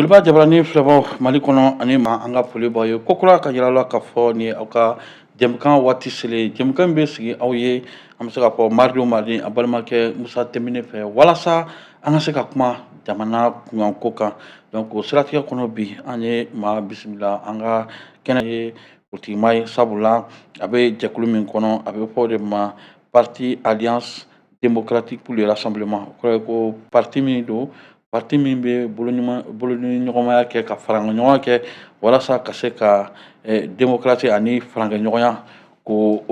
Joliba jabarani filɛbaw Mali kɔnɔ ani ma, an ka foli b'aw ye kokura ka yira la k'a fɔ ni aw ka jɛmukan waati selen. Jɛmukan bɛ sigi aw ye, an bɛ se k'a fɔ mardi o mardi, an balimakɛ Musa Tɛmine fɛ, walasa an ka se ka kuma jamana kunkanko kan. Donc o siratigɛ kɔnɔ, bi an ye maa bisimila an ka kɛnɛ ye, politikima ye, sabula a bɛ jɛkulu min kɔnɔ, a bɛ fɔ o de ma Parti Alliance démocratique pour le rassemblement. O kɔrɔ ye ko parti min don, parti min bɛ bolodiɲɔgɔnmaya kɛ ka faraɲɔgɔn kɛ walasa ka se ka démocratie ani farankɛɲɔgɔnya ko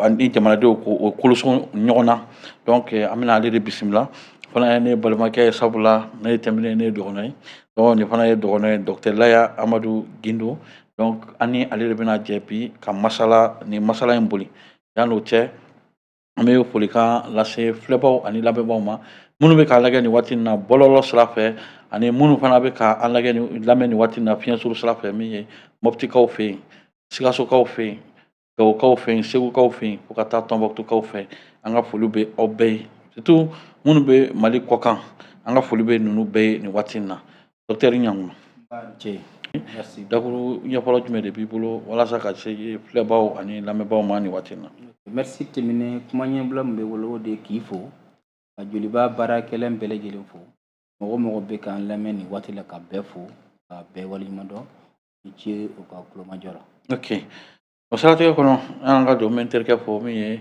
ani jamanadenw k'o koloso ɲɔgɔn na. Donc an bɛna ale de bisimila. Fana ye ne balimakɛ ye, sabula ne ye Tɛmine, ne ye dɔgɔnɔ ye. Donc nin fana ye dɔgɔnɔ ye, docteur Laya Amadu Gindo. Donc an ni ale de bɛna jɛ bi ka masala nin masala in boli. Yan'o cɛ, an bɛ folikan lase filɛbaw ani lamɛnbaaw ma, minnu bɛ k'a lajɛ nin waati in na bɔlɔlɔ sira fɛ, ani minnu fana bɛ k'an lajɛ ni lamɛn nin waati in na fiɲɛsuru sira fɛ, min ye Mɔptikaw fɛ yen, Sikasokaw fɛ yen, Gawokaw fɛ yen, Segukaw fɛ yen, fo ka taa Tɔnbɔkutukaw fɛ. An ka foli bɛ aw bɛɛ ye, surtout minnu bɛ Mali kɔkan, an ka foli bɛ ninnu bɛɛ ye nin waati in na. Docteur Ɲanguma. Cɛ, merci. Dakuru ɲɛfɔlɔ jumɛn de b'i bolo walasa ka se filɛbaw ani lamɛnbaaw ma nin waati in na? Merci Tɛmine. Kuma ɲɛbila min bɛ bolo, o de ye k'i fo, ka Joliba baarakɛla bɛɛ lajɛlen fo, mɔgɔ mɔgɔ bɛ k'an lamɛn nin waati la, ka bɛɛ fo, ka bɛɛ waleɲuman dɔn. I ce u ka kulomajɔ la. Ok, o siratigɛ kɔnɔ, an ka don n bɛ n terikɛ fo, min ye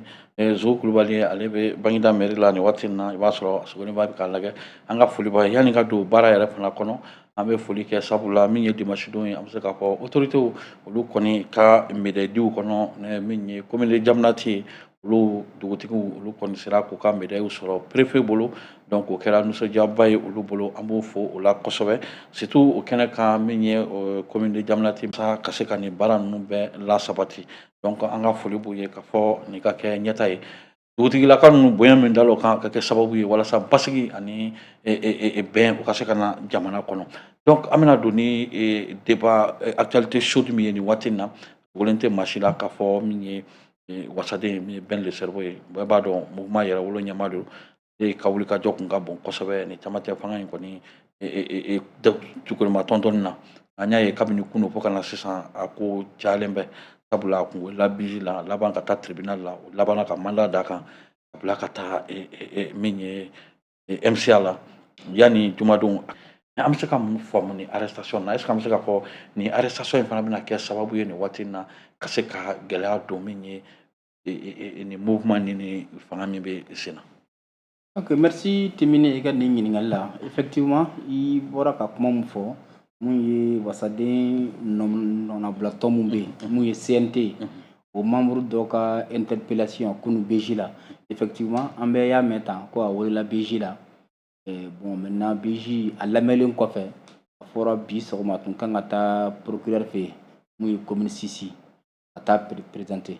Zo Kulubali ye, ale bɛ Baginda mairie la nin waati in na. I b'a sɔrɔ Sogoniba bɛ k'a lajɛ. An ka foli b'a ye. Yanni ka don baara yɛrɛ fana kɔnɔ, an bɛ foli kɛ, sabula min ye dimanche don ye, an bɛ se k'a fɔ autorités olu kɔni ka médaille kɔnɔ, min ye commune de Diamanati ye, olu dugutigiw, olu kɔni sera k'u ka médaille sɔrɔ préfet bolo. Donc o kɛra nisɔndiyaba ye olu bolo, an b'o fo o la kosɛbɛ, surtout o kɛnɛ kan, min ye commune de Diamanati ka se ka nin baara ninnu bɛɛ lasabati. Donc an ka foli b'u ye k'a fɔ nin ka kɛ ɲɛta ye. Dugutigilaka ninnu, bonya min da o kan, ka kɛ sababu ye walasa basigi ani bɛn o ka se ka na jamana kɔnɔ. Donc an bɛna don ni débat actualité chaude min ye nin waati in na, dogolen tɛ maa si la k'a fɔ min ye wasaden, min ye Ben le Cerveau ye, bɛɛ b'a dɔn mouvement Yɛrɛwolo ɲɛmaa don e ka wuli ka jɔ kun ka bon kosɛbɛ nin camancɛ fanga in kɔni jukɔrɔma tɔntɔnni na. An y'a ye kabini kunun fo ka na sisan, a ko cayalen bɛ, sabula a kun welela BIJ la, laban ka taa tribunal la, o labanna ka mandat d'a kan ka bila ka taa min ye MCA la yanni jumadon. An bɛ se ka mun faamu ni arrestation na? Est ce que an bɛ se ka fɔ nin arrestation in fana bɛna kɛ sababu ye nin waati in na ka se ka gɛlɛya don min ye nin mouvement ni fanga min bɛ sen na? Ok, merci Timine i ka nin ɲininkali la. Effectivement, i bɔra ka kuma mun fɔ, mun ye wasaden nɔnabilatɔ mun bɛ yen, mun ye CNT, o membre dɔ ka interpellation kunu BJ la, effectivement an bɛɛ y'a mɛn tan ko a welela BJ la. Bon, maintenant BJ a lamɛnlen kɔfɛ, a fɔra bi sɔgɔma tun kan ka taa procureur fɛ yen, mun ye commune 6, ka taa présenter.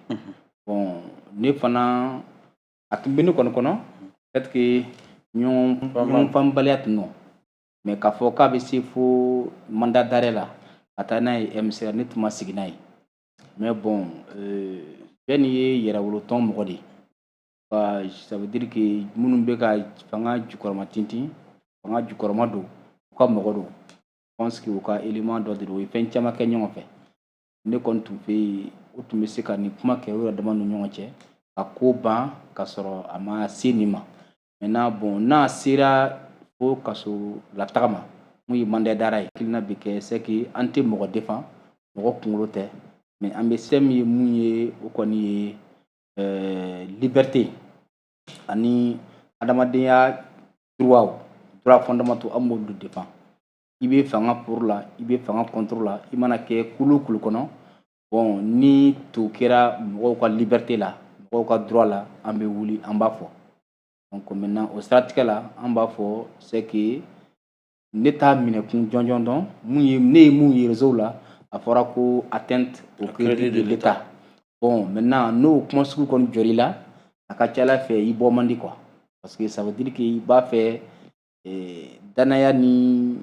Bon, ne fana a tun bɛ ne kɔni kɔnɔ, peut-être que ɲɔgɔn faamubaliya tun don, mais k'a fɔ k'a bɛ se fo mandat d'arrêt la ka taa n'a ye MCA, ne tun ma sigi n'a ye. Mais bon, bɛɛ n'i ye yɛrɛwolotɔn mɔgɔ de ye, ça veut dire que minnu bɛ ka fanga jukɔrɔma tintin, fanga jukɔrɔma don, u ka mɔgɔ don. Je pense que u ka élément dɔ de don, u ye fɛn caman kɛ ɲɔgɔn fɛ. Ne kɔni tun fɛ yen, o tun bɛ se ka nin kuma kɛ u yɛrɛ dama ni ɲɔgɔn cɛ ka ko ban ka sɔrɔ a ma se nin ma. Maintenant bon, n'a sera fo kaso lataga ma, mun ye mandat d'arrêt ye, hakilina bɛ kɛ, c'est que an tɛ mɔgɔ défend, mɔgɔ kunkolo tɛ, mais an bɛ fɛn min ye, mun ye, o kɔni ye liberté ani adamadenya droit, droit fondamentaux, an b'olu défend. I bɛ fanga pour la, i bɛ fanga contre la, i mana kɛ kulu kulu kɔnɔ, bon, ni to kɛra mɔgɔw ka liberté la, mɔgɔw ka droit la, an bɛ wuli, an b'a fɔ. Donc maintenant o siratigɛ la, an b'a fɔ, c'est que ne t'a minɛkun jɔnjɔn dɔn. Mun ye, ne ye mun ye réseau la, a fɔra ko atteinte au crédit de l'État. Bon, maintenant n'o kuma sugu kɔni jɔr'i la, a ka ca Ala fɛ i bɔ man di quoi, parce que ça veut dire que i b'a fɛ danaya ni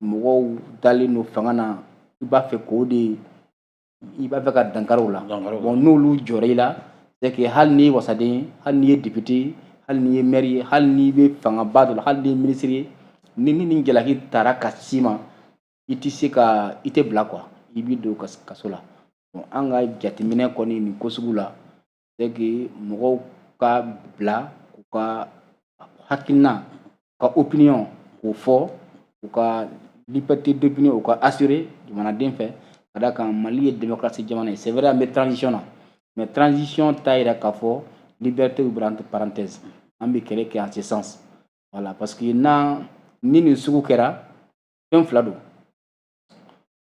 mɔgɔw dalen don fanga na, i b'a fɛ k'o de, i b'a fɛ ka dankari o la. Bon, n'olu jɔra i la, c'est que hali n'i ye wasaden ye, hali n'i ye député, hali n'i ye maire ye, hali n'i bɛ fangaba dɔ la, hali n'i ye ministre ye, ni nin jalaki taara ka s'i ma. I tɛ se ka i tɛ bila quoi, i b'i don kaso la. Bon, an ka jateminɛ kɔni nin ko sugu la, c'est que mɔgɔw ka bila k'u ka hakilina, ka opinion k'o fɔ, u ka liberté d'opinion u ka assurer jamanaden fɛ, ka d'a kan Mali ye démocratie jamana ye. C'est vrai, an bɛ transition na, mais transition t'a yira k'a fɔ liberté ouvre entre parenthèses. An bɛ kɛlɛ kɛ en ce sens, voilà, parce que n'a ni nin sugu kɛra, fɛn fila don: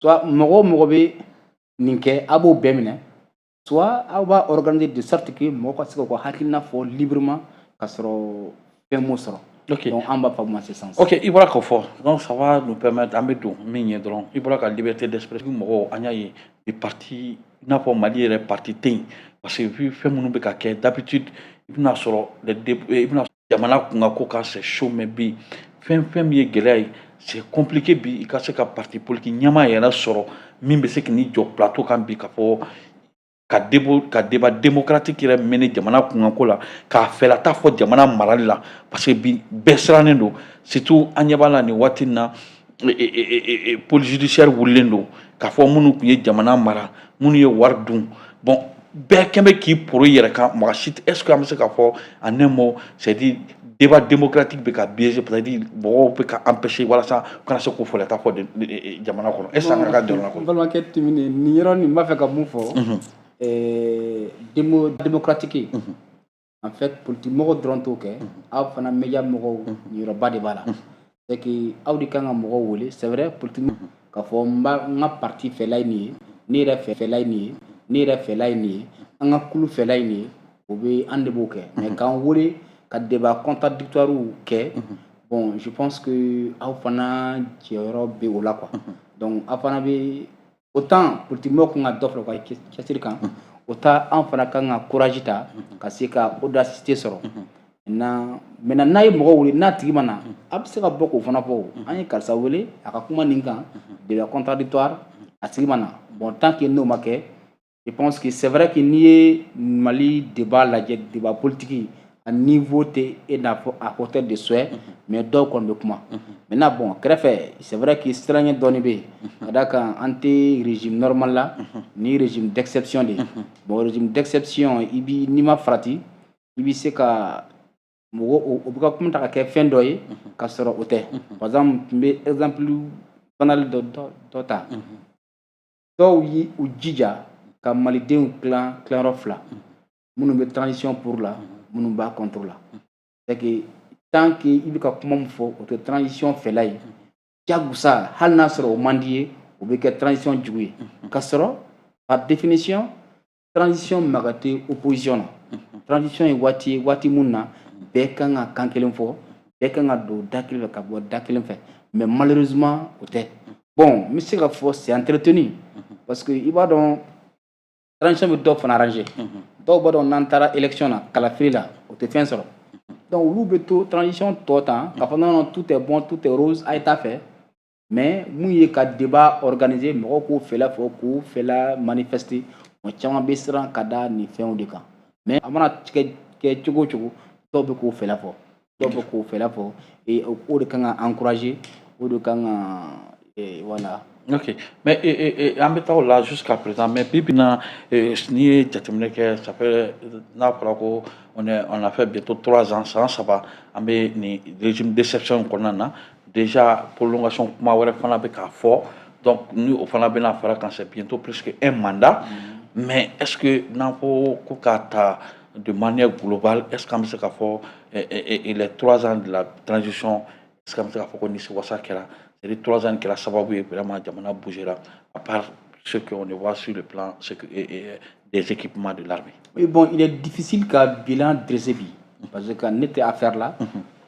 soit mɔgɔ o mɔgɔ bɛ nin kɛ, a b'o bɛɛ minɛ, soit aw b'a organiser de sorte que mɔgɔ ka se k'u ka hakilina fɔ librement ka sɔrɔ fɛn m'o sɔrɔ. Donc an b'a faamu en ce sens. Ok, i bɔra k'o fɔ, donc ça va nous permettre an bɛ don min ye dɔrɔn, i bɔra ka liberté d'expression mɔgɔw, an y'a ye bi parti i n'a fɔ Mali yɛrɛ parti tɛ yen, parce que vu fɛn minnu bɛ ka kɛ d'habitude, i bɛna sɔrɔ i bɛna jamana kunkan ko kan, c'est chaud, mais bi fɛn fɛn min ye gɛlɛya ye, c'est compliqué bi i ka se ka parti politique ɲɛmaa yɛrɛ sɔrɔ min bɛ se k'i jɔ plateau kan bi ka fɔ ka débat démocratique yɛrɛ mener jamana kunkanko la, k'a fɛlata fɔ jamana marali la, parce que bi bɛɛ sirannen don. Surtout an ɲɛ b'a la nin waati in na, police judiciaire wulilen don k'a fɔ minnu tun ye jamana mara, minnu ye wari dun. Bon, bɛɛ kɛn bɛ k'i poro i yɛrɛ kan, mɔgɔ si tɛ. Est ce que an bɛ se k'a fɔ en un mot, c'est à dire débat démocratique bɛ ka biaiser, c'est à dire mɔgɔw bɛ ka empêcher walasa u kana se k'u fɔlɛta fɔ jamana kɔnɔ? Est ce que an ka jamana kɔnɔ? N balimakɛ Timini, nin yɔrɔ nin, n b'a fɛ ka mun fɔ, démocratique, en fait, politique mɔgɔw dɔrɔn t'o kɛ, aw fana média mɔgɔw niyɔrɔba de b'a la. C'est que aw de kan ka mɔgɔw wele. C'est vrai, politique k'a fɔ n b'a n ka parti fɛla ye nin ye, ne yɛrɛ fɛla ye nin ye, ne yɛrɛ fɛla ye nin ye, an ka kulu fɛla ye nin ye, o bɛ an de b'o kɛ. Mais k'an wele ka débat contradictoire kɛ, bon, je pense que aw fana jɔyɔrɔ bɛ o la quoi. Donc aw fana bɛ autant politique mɔgɔw kan ka dɔ fara u ka cɛsiri kan, autant an fana kan ka courage ta ka se ka audacité sɔrɔ. Maintenant, n'a ye mɔgɔ wele, n'a tigi ma na, a bɛ se ka bɔ k'o fana fɔ: an ye karisa wele a ka kuma nin kan, débat contradictoire, a tigi ma na. Bon, tant que n'o ma kɛ, je pense que c'est vrai que n'i ye Mali débat lajɛ, débat politique a niveau tɛ e n'a fɔ à hauteur de souhait, mais dɔw kɔni bɛ kuma. Maintenant, bon, kɛrɛfɛ, c'est vrai que siranɲɛ dɔɔni bɛ yen, ka d'a kan an tɛ régime normal la, ni régime d'exception de ye. Bon, régime d'exception, i bi n'i ma farati, i bɛ se ka mɔgɔ o bɛ ka kuma ta ka kɛ fɛn dɔ ye ka sɔrɔ o tɛ. Par exemple, n bɛ exemple banal dɔ ta: dɔw yi u jija ka malidenw tilan tilayɔrɔ fila, minnu bɛ transition pour la, minnu b'a contre la. C'est que tant que i bɛ ka kuma min fɔ, o tɛ transition fɛla ye, jagosa, hali n'a sɔrɔ o man di ye, o bɛ kɛ transition jugu ye, ka sɔrɔ par définition transition maga tɛ opposition na. Transition ye waati ye, waati mun na bɛɛ kan ka kan kelen fɔ, bɛɛ kan ka don da kelen fɛ ka bɔ da kelen fɛ, mais malheureusement o tɛ. Bon, n bɛ se ka fɔ c'est entretenu, parce que i b'a dɔn transition bɛ dɔw fana arranger. Dɔw b'a dɔn n'an taara élection na, kalafili la, o tɛ fɛn sɔrɔ, donc olu bɛ to transition tɔ tan k'a fɔ non non, tout est bon, tout est rose, a ye taa fɛ. Mais mun ye ka débat organiser, mɔgɔw k'o fɛla fɔ, k'o fɛla manifester, mɔgɔ caman bɛ siran ka da nin fɛnw de kan. Mais a mana kɛ cogo o cogo, dɔw bɛ k'o fɛla fɔ, dɔw bɛ k'o fɛla fɔ, et o de kan ka encourager, o de kan ka, voilà. Ok, mais an bɛ taa o la jusqu'à présent, mais bi bi in na, n'i ye jateminɛ kɛ, ça fait n'a fɔra ko on a fait bientôt 3 ans, san 3, an bɛ nin régime d'exception in kɔnɔna na. Déjà prolongation kuma wɛrɛ fana bɛ k'a fɔ, donc ni o fana bɛna fara kan, c'est bientôt presque un mandat. Mais est-ce que n'an ko ko k'a ta de manière globale, est-ce qu'an bɛ se k'a fɔ les 3 ans de la transition, est-ce qu'an bɛ se k'a fɔ ko nimisiwasa kɛra, c'est-à-dire 3 ans kɛra sababu ye vraiment jamana bougera, à part ce qu'on voit sur le plan ce que, des équipements de l'armée? Oui, bon, il est difficile ka bilan dresser bi, parce que ne tɛ affaire la,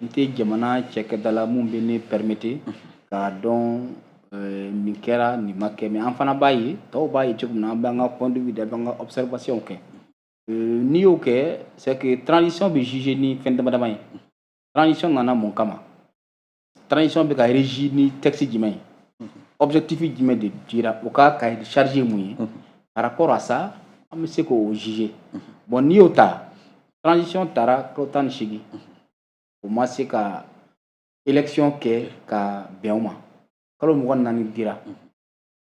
n tɛ jamana cɛkɛda la mun bɛ ne permettre k'a dɔn nin kɛra, nin ma kɛ. Mais an fana b'a ye, tɔw b'a ye cogo min na, an b'an ka point de vue, an b'an ka observation kɛ. N'i y'o kɛ, c'est que transition bɛ juger ni fɛn dama dama ye: transition nana mun kama, transition bɛ ka régi ni texte jumɛn ye, objectif jumɛn de dira o ka cahier de charge ye mun ye. Par rapport à ça, an bɛ se k'o juger. Bon, n'i y'o ta, transition taara kalo 18, o ma se ka élection kɛ ka bɛn o ma. Kalo 24 dira.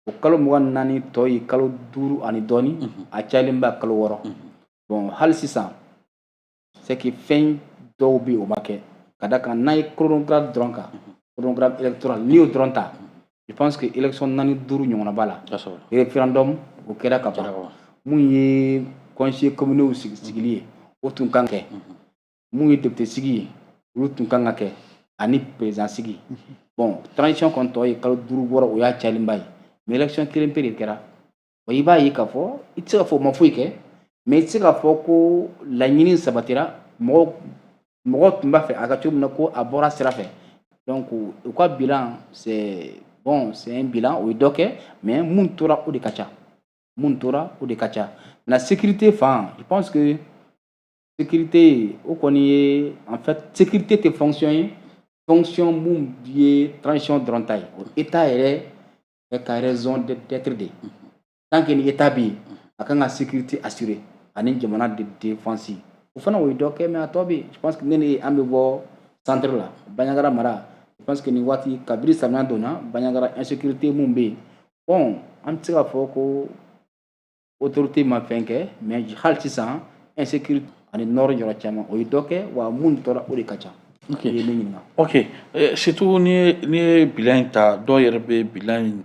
O kalo 24 tɔ ye kalo 5 ani dɔɔni, a cayalen ba kalo 6. Bon, hali sisan, c'est que fɛn dɔw bɛ yen, o ma kɛ. Ka da kan, n'a ye chronogramme dɔrɔn kan, chronogramme électoral, n'i y'o dɔrɔn ta, je pense que élection naani, duuru ɲɔgɔnna b'a la. Référendum, o kɛra ka ban. Mun ye conseil communaux sigili ye, o tun kan kɛ. Mun ye député sigi ye, olu tun kan ka kɛ, ani président sigi. Bon, transition kɔni tɔ ye kalo 5, 6, o y'a cayalenba ye, mais élection kelen pe de kɛra. Wa i b'a ye k'a fɔ i tɛ se ka fɔ o ma foyi kɛ, mais i tɛ se k'a fɔ ko laɲini sabatira. Mɔgɔ mɔgɔ tun b'a fɛ a ka cogo min na, ko a bɔra sira fɛ. Donc u ka bilan, c'est bon, c'est un bilan, o ye dɔ kɛ, mais mun tora, o de ka ca. Mun tora, o de ka ca. Na sécurité fan, je pense que sécurité, o kɔni ye, en fait, sécurité tɛ fonction ye, fonction mun ye transition dɔrɔn ta ye. O état yɛrɛ ka raison d'être de. Tant que ni état bɛ yen, a kan ka sécurité assurer ani jamana de défense. O fana, o ye dɔ kɛ, mais a tɔ bɛ yen. Je pense que ne ni an bɛ bɔ centre la, Bandiagara mara, je pense que nin waati, kabini samiya donna, Bandiagara insécurité mun bɛ yen, bon, an tɛ se k'a fɔ ko autorité ma fɛn kɛ, mais hali sisan insécurité ani nord yɔrɔ caman, o ye dɔ kɛ. Wa mun tora, o de ka ca. Ok. I ye ne ɲininka. Ok, surtout n'i ye bilan in ta, dɔw yɛrɛ bɛ bilan in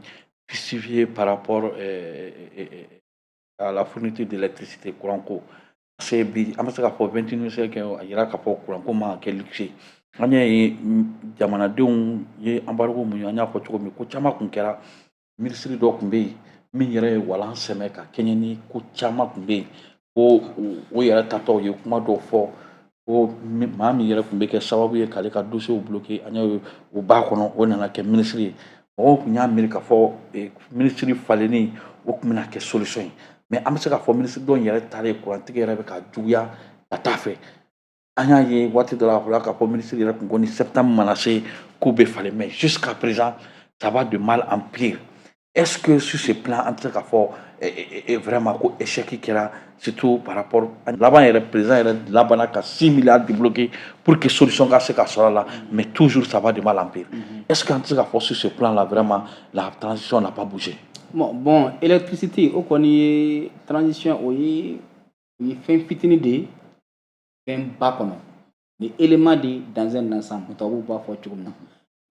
justifier par rapport à la fourniture d'électricité, courant ko. Parce que bi, an bɛ se k'a fɔ 21 siècle, a yira k'a fɔ courant ko man ka kɛ luxe ye. An y'a ye jamanadenw ye embargo mun ye, an y'a fɔ cogo min, ko caman kun kɛra. Minisiri dɔ tun bɛ yen min yɛrɛ ye walan sɛmɛ ka kɛɲɛ ni ko caman tun bɛ yen, ko o yɛrɛ tatɔ ye kuma dɔw fɔ, ko maa min yɛrɛ tun bɛ kɛ sababu ye k'ale ka dossier bloqué, an y'a ye o b'a kɔnɔ, o nana kɛ minisiri ye. Mɔgɔw tun y'a miiri k'a fɔ minisiri falenni, o tun bɛna kɛ solution ye, mais an bɛ se k'a fɔ minisiri dɔ in yɛrɛ taalen, kurantigɛ yɛrɛ bɛ ka juguya ka taa fɛ. An y'a ye waati dɔ la, a fɔra k'a fɔ minisiri yɛrɛ tun ko ni septembre mana se, k'u bɛ falen, mais jusqu'à présent, ça va de mal en pire. Est-ce que sur ce plan, an tɛ se k'a fɔ vraiment ko échec kɛra, surtout par rapport laban yɛrɛ, président yɛrɛ labanna ka 6 milliards débloquer pour que solution ka se ka sɔrɔ a la, mais toujours ça va de mal en pire? Est-ce que an tɛ se k'a fɔ sur ce plan là, vraiment, la transition n'a pas bougé? Bon, électricité, o kɔni ye transition, o ye fɛn fitinin de ye fɛn ba kɔnɔ, ni élément de dans un ensemble, tubabuw b'a fɔ cogo min na.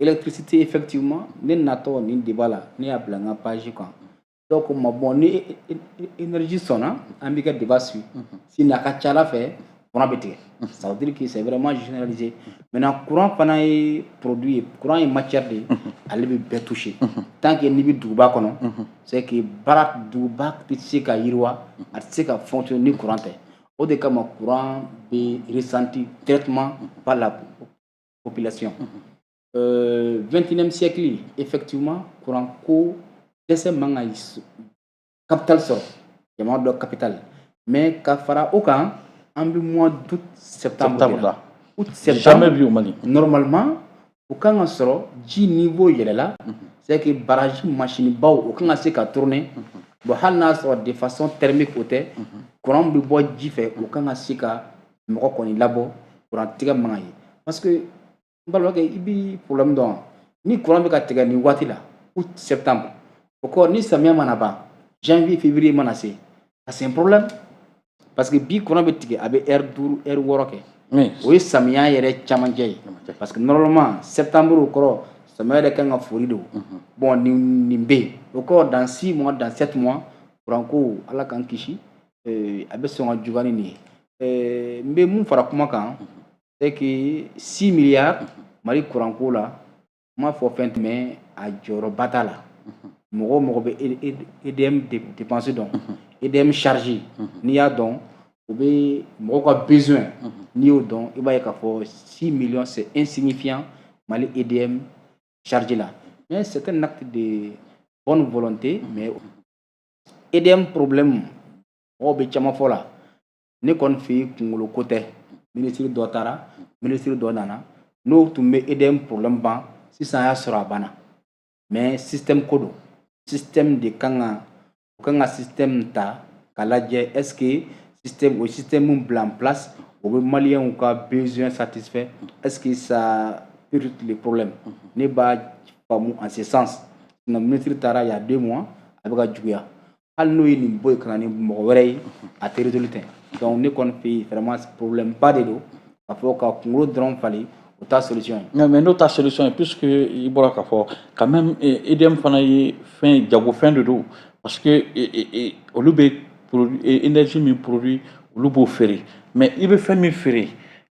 Électricité, effectivement, ne natɔ nin débat la, ne y'a bila n ka page kan. Dɔw ko ma, bon, ni énergie sɔnna, an b'i ka débat suit. Sinon a ka ca ala fɛ, courant bɛ tigɛ. Ça veut dire que c'est vraiment généralisé. Maintenant, courant fana ye produit ye, courant ye matière de ye, ale bɛ bɛɛ toucher. Tant que n'i bɛ duguba kɔnɔ, c'est que baara, duguba tɛ se ka yiriwa, a tɛ se ka fonctionner ni courant tɛ. O de kama courant bɛ ressenti directement par la population. 21e siècle, effectivement, courant ko dɛsɛ man ka capital sɔrɔ, jamana dɔ capital. Mais ka fara o kan, an bɛ mois d'août, septembre de la. Août, septembre. Jamais vu au Mali. Normalement, o kan ka sɔrɔ ji niveau yɛlɛla, c'est que barrage machine baw, o kan ka se ka tourner. Bon, hali n'a sɔrɔ de façon thermique, o tɛ, courant bɛ bɔ ji fɛ, o kan ka se ka mɔgɔ kɔni labɔ, courant tigɛ man ka ye. Parce que n balimakɛ, i bi problème dɔn, ni courant bɛ ka tigɛ nin waati la, août, septembre, o kɔrɔ ni samiya mana ban, janvier, février mana se, c'est un problème. Parce que bi courant bɛ tigɛ, a bɛ heure 5, heure 6 kɛ. O ye samiya yɛrɛ camancɛ ye. Parce que normalement septembre, o kɔrɔ samiya yɛrɛ kan ka fori de. Bon, nin bɛ yen, o kɔrɔ dans 6 mois, dans 7 mois, courant ko, Ala k'an kisi, a bɛ sɔn ka juguya ni nin ye. N bɛ mun fara kuma kan, c'est que 6 milliards Mali courant ko la, n m'a fɔ fɛn tɛ, mais a jɔyɔrɔba t'a la. Mɔgɔ o mɔgɔ bɛ EDM dépense dɔn, EDM charge, n'i y'a dɔn, o bɛ mɔgɔw ka besoin, n'i y'o dɔn, i b'a ye k'a fɔ 6 millions, c'est insignifiant Mali EDM charge la. Mais c'est un acte de bonne volonté. Mais EDM problème, mɔgɔw bɛ caman fɔ la. Ne kɔni fɛ yen, kunkolo ko tɛ. Minisiri dɔ taara, minisiri dɔ nana, n'o tun bɛ EDM problème ban sisan, y'a sɔrɔ a banna. Mais système ko don, système de kan ka, u kan ka système ta k'a lajɛ, est ce que système o système mun bila en place, o bɛ maliyɛnw ka besoin satisfait, est ce que ça résout les problèmes? Ne b'a faamu en ce sens. Sinon ministre taara il y a 2 mois, a bɛ ka juguya. Hali n'o ye nin bɔ yen ka na ni mɔgɔ wɛrɛ ye, a tɛ résolu tɛ. Donc ne kɔni fɛ yen, vraiment, problème ba de don. Ka fɔ ka kunkolo dɔrɔn falen, o t'a solution ye. Mais n'o ta solution ye, puisque i bɔra k'a fɔ quand même, EDM fana ye fɛn jagofɛn de don, parce que olu bɛ énergie min produit, olu b'o feere. Mais i bɛ fɛn min feere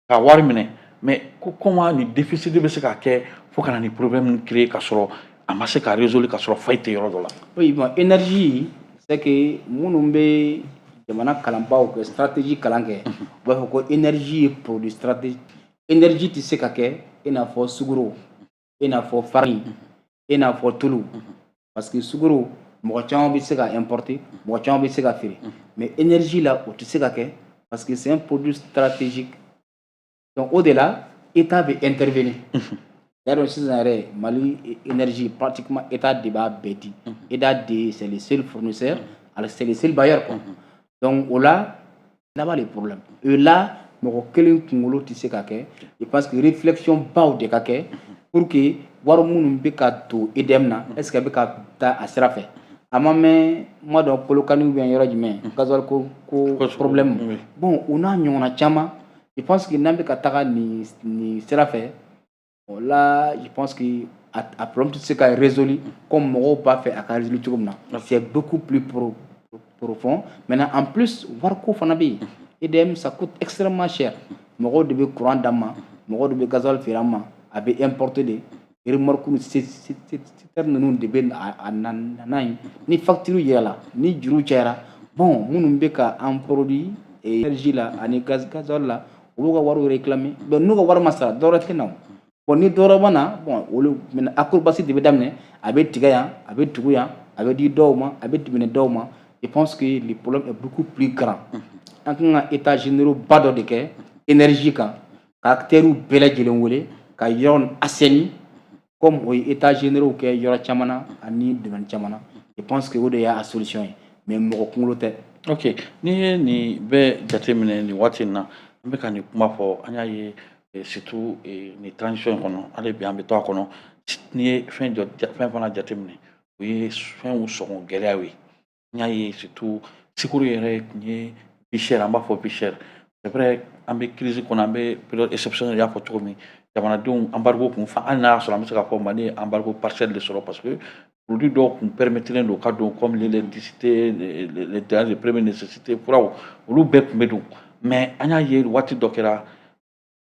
ka wari minɛ, mais ko comment ni déficit bɛ se ka kɛ fo ka na ni problème créer ka sɔrɔ a ma se ka résoudre, ka sɔrɔ faille tɛ yɔrɔ dɔ la? Oui, bon, énergie, c'est que minnu bɛ jamana kalanbaaw kɛ, stratégie kalan kɛ, u b'a fɔ ko énergie ye produit stratégie. Énergie tɛ se ka kɛ i n'a fɔ sukaro, i n'a fɔ farine, i n'a fɔ tulu, parce que sukaro, mɔgɔ caman bɛ se ka importer, mɔgɔ caman bɛ se ka feere. Mais énergie la, o tɛ se ka kɛ, parce que c'est un produit stratégique. Donc o de la, État bɛ intervenir. Yarɔ, sisan yɛrɛ, Mali énergie, pratiquement État de b'a bɛɛ di. État de, c'est le seul fournisseur, alors c'est le seul bailleur, quoi. Donc o la, là-bas le problème. Et là, mɔgɔ kelen kunkolo tɛ se ka kɛ. Je pense que réflexion baw de ka kɛ pour que wari minnu bɛ ka don EDM na, est ce que a bɛ ka taa a sira fɛ? A ma mɛn, n ma dɔn, Kolokani ou bien yɔrɔ jumɛn, gasoil ko problème. Bon, o n'a ɲɔgɔnna caman. Je pense que n'an bɛ ka taga nin sira fɛ, bon là, je pense que a problème tɛ se ka résoudre comme mɔgɔw b'a fɛ a ka résoudre cogo min na. C'est beaucoup plus profond. Maintenant, en plus, wariko fana bɛ yen. EDM, ça coûte extrêmement cher. Mɔgɔw de bɛ courant d'an ma, mɔgɔw de bɛ gasoil feere an ma, a bɛ importer de, remorque ni citerne ninnu de bɛ a na n'a ye. Ni facture yɛlɛla, ni juru cayara, bon, minnu bɛ ka an produit énergie la ani gasoil la, u b'u ka wariw réclamer. Donc n'u ka wari ma sara, dɔwɛrɛ tɛ na o. Bon, ni dɔwɛrɛ ma na, bon, olu maintenant, acrobatie de bɛ daminɛ. A bɛ tigɛ yan, a bɛ tugu yan, a bɛ di dɔw ma, a bɛ minɛ dɔw ma. Je pense que le problème est beaucoup plus grand. An kan ka état généraux ba dɔ de kɛ énergie kan, ka acteurs bɛɛ lajɛlen wele ka yɔrɔ assainir, comme o ye état généraux kɛ yɔrɔ caman na ani domaine caman na. Je pense que o de y'a solution ye, mais mɔgɔ kunkolo tɛ. Ok, n'i ye nin bɛɛ jateminɛ nin waati in na, an bɛ ka nin kuma fɔ, an y'a ye surtout nin transition in kɔnɔ, hali bi an bɛ to a kɔnɔ. N'i ye fɛn jɔ, fɛn fana jateminɛ, o ye fɛnw sɔngɔ gɛlɛyaw ye. N y'a ye surtout sukaro yɛrɛ tun ye vie chère, an b'a fɔ vie chère. C'est vrai, an bɛ crise kɔnɔ, an bɛ période exceptionnelle, y'a fɔ cogo min, jamanadenw embargo kun fa. Hali n'a y'a sɔrɔ an bɛ se k'a fɔ Mali ye embargo partiel de sɔrɔ, parce que produit dɔw kun permettre don ka don, comme l'électricité, les denrées de première nécessité, furaw, olu bɛɛ tun bɛ don. Mais an y'a ye waati dɔ kɛra,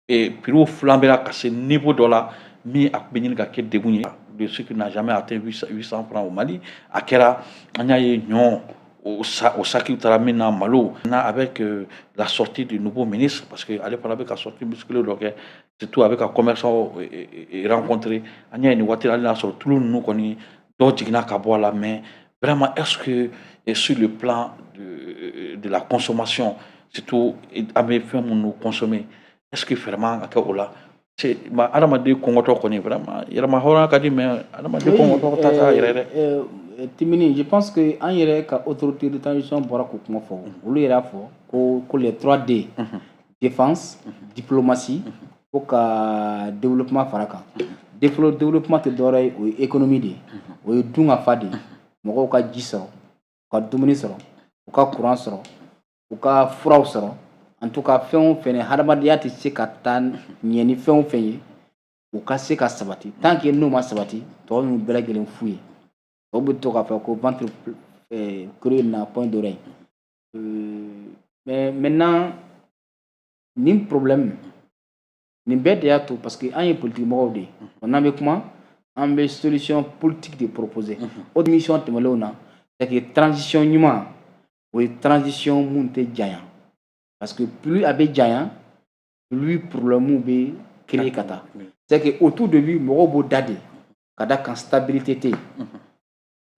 prix flambera ka se niveau dɔ la min a tun bɛ ɲini ka kɛ degun ye, de ce qui n'a jamais atteint 800 francs au Mali. A kɛra, an y'a ye ɲɔ o sakiw taara min na, malo na, avec la sortie du nouveau ministre, parce que ale fana bɛ ka sortie musclée dɔ kɛ, surtout a bɛ ka commerçant rencontrer. An y'a ye nin waati la, hali n'a sɔrɔ tulu ninnu kɔni dɔw jiginna ka bɔ a la, mais vraiment, est-ce que sur le plan de la consommation, surtout an bɛ fɛn minnu consommer, est-ce que vraiment ka kɛ o la? C'est ma adamaden kɔngɔtɔ kɔni, vraiment, yɛrɛma hɔrɔnya ka di, mais adamaden kɔngɔtɔ ta t'a yɛrɛ dɛ. Timini, je pense que an yɛrɛ ka autorité de transition bɔra k'o kuma fɔ. Olu yɛrɛ y'a fɔ ko les 3 D, défense, diplomatie, ko ka développement fara kan. Développement tɛ dɔwɛrɛ ye, o ye économie de ye, o ye dun ka fa de ye. Mɔgɔw ka ji sɔrɔ, u ka dumuni sɔrɔ, u ka courant sɔrɔ, u ka furaw sɔrɔ. En tout cas, fɛn o fɛn, hadamadenya tɛ se ka taa ɲɛ ni fɛn o fɛn ye, u ka se ka sabati. Tant que n'o ma sabati, tɔ ninnu bɛɛ lajɛlen fu ye. Tɔw bɛ to k'a fɔ ko ventre creux n'a point d'oreille. Mais maintenant, nin problème nin bɛɛ de y'a to, parce que an ye politique mɔgɔw de ye, n'an bɛ kuma, an bɛ solution politique de proposer. O mission tɛmɛnlenw na, c'est que transition ɲuman, o ye transition mun tɛ janya, parce que plus a bɛ janya, plus problème bɛ créer ka taa. C'est que au tout début, mɔgɔw b'o da de ka da kan, stabilité tɛ yen.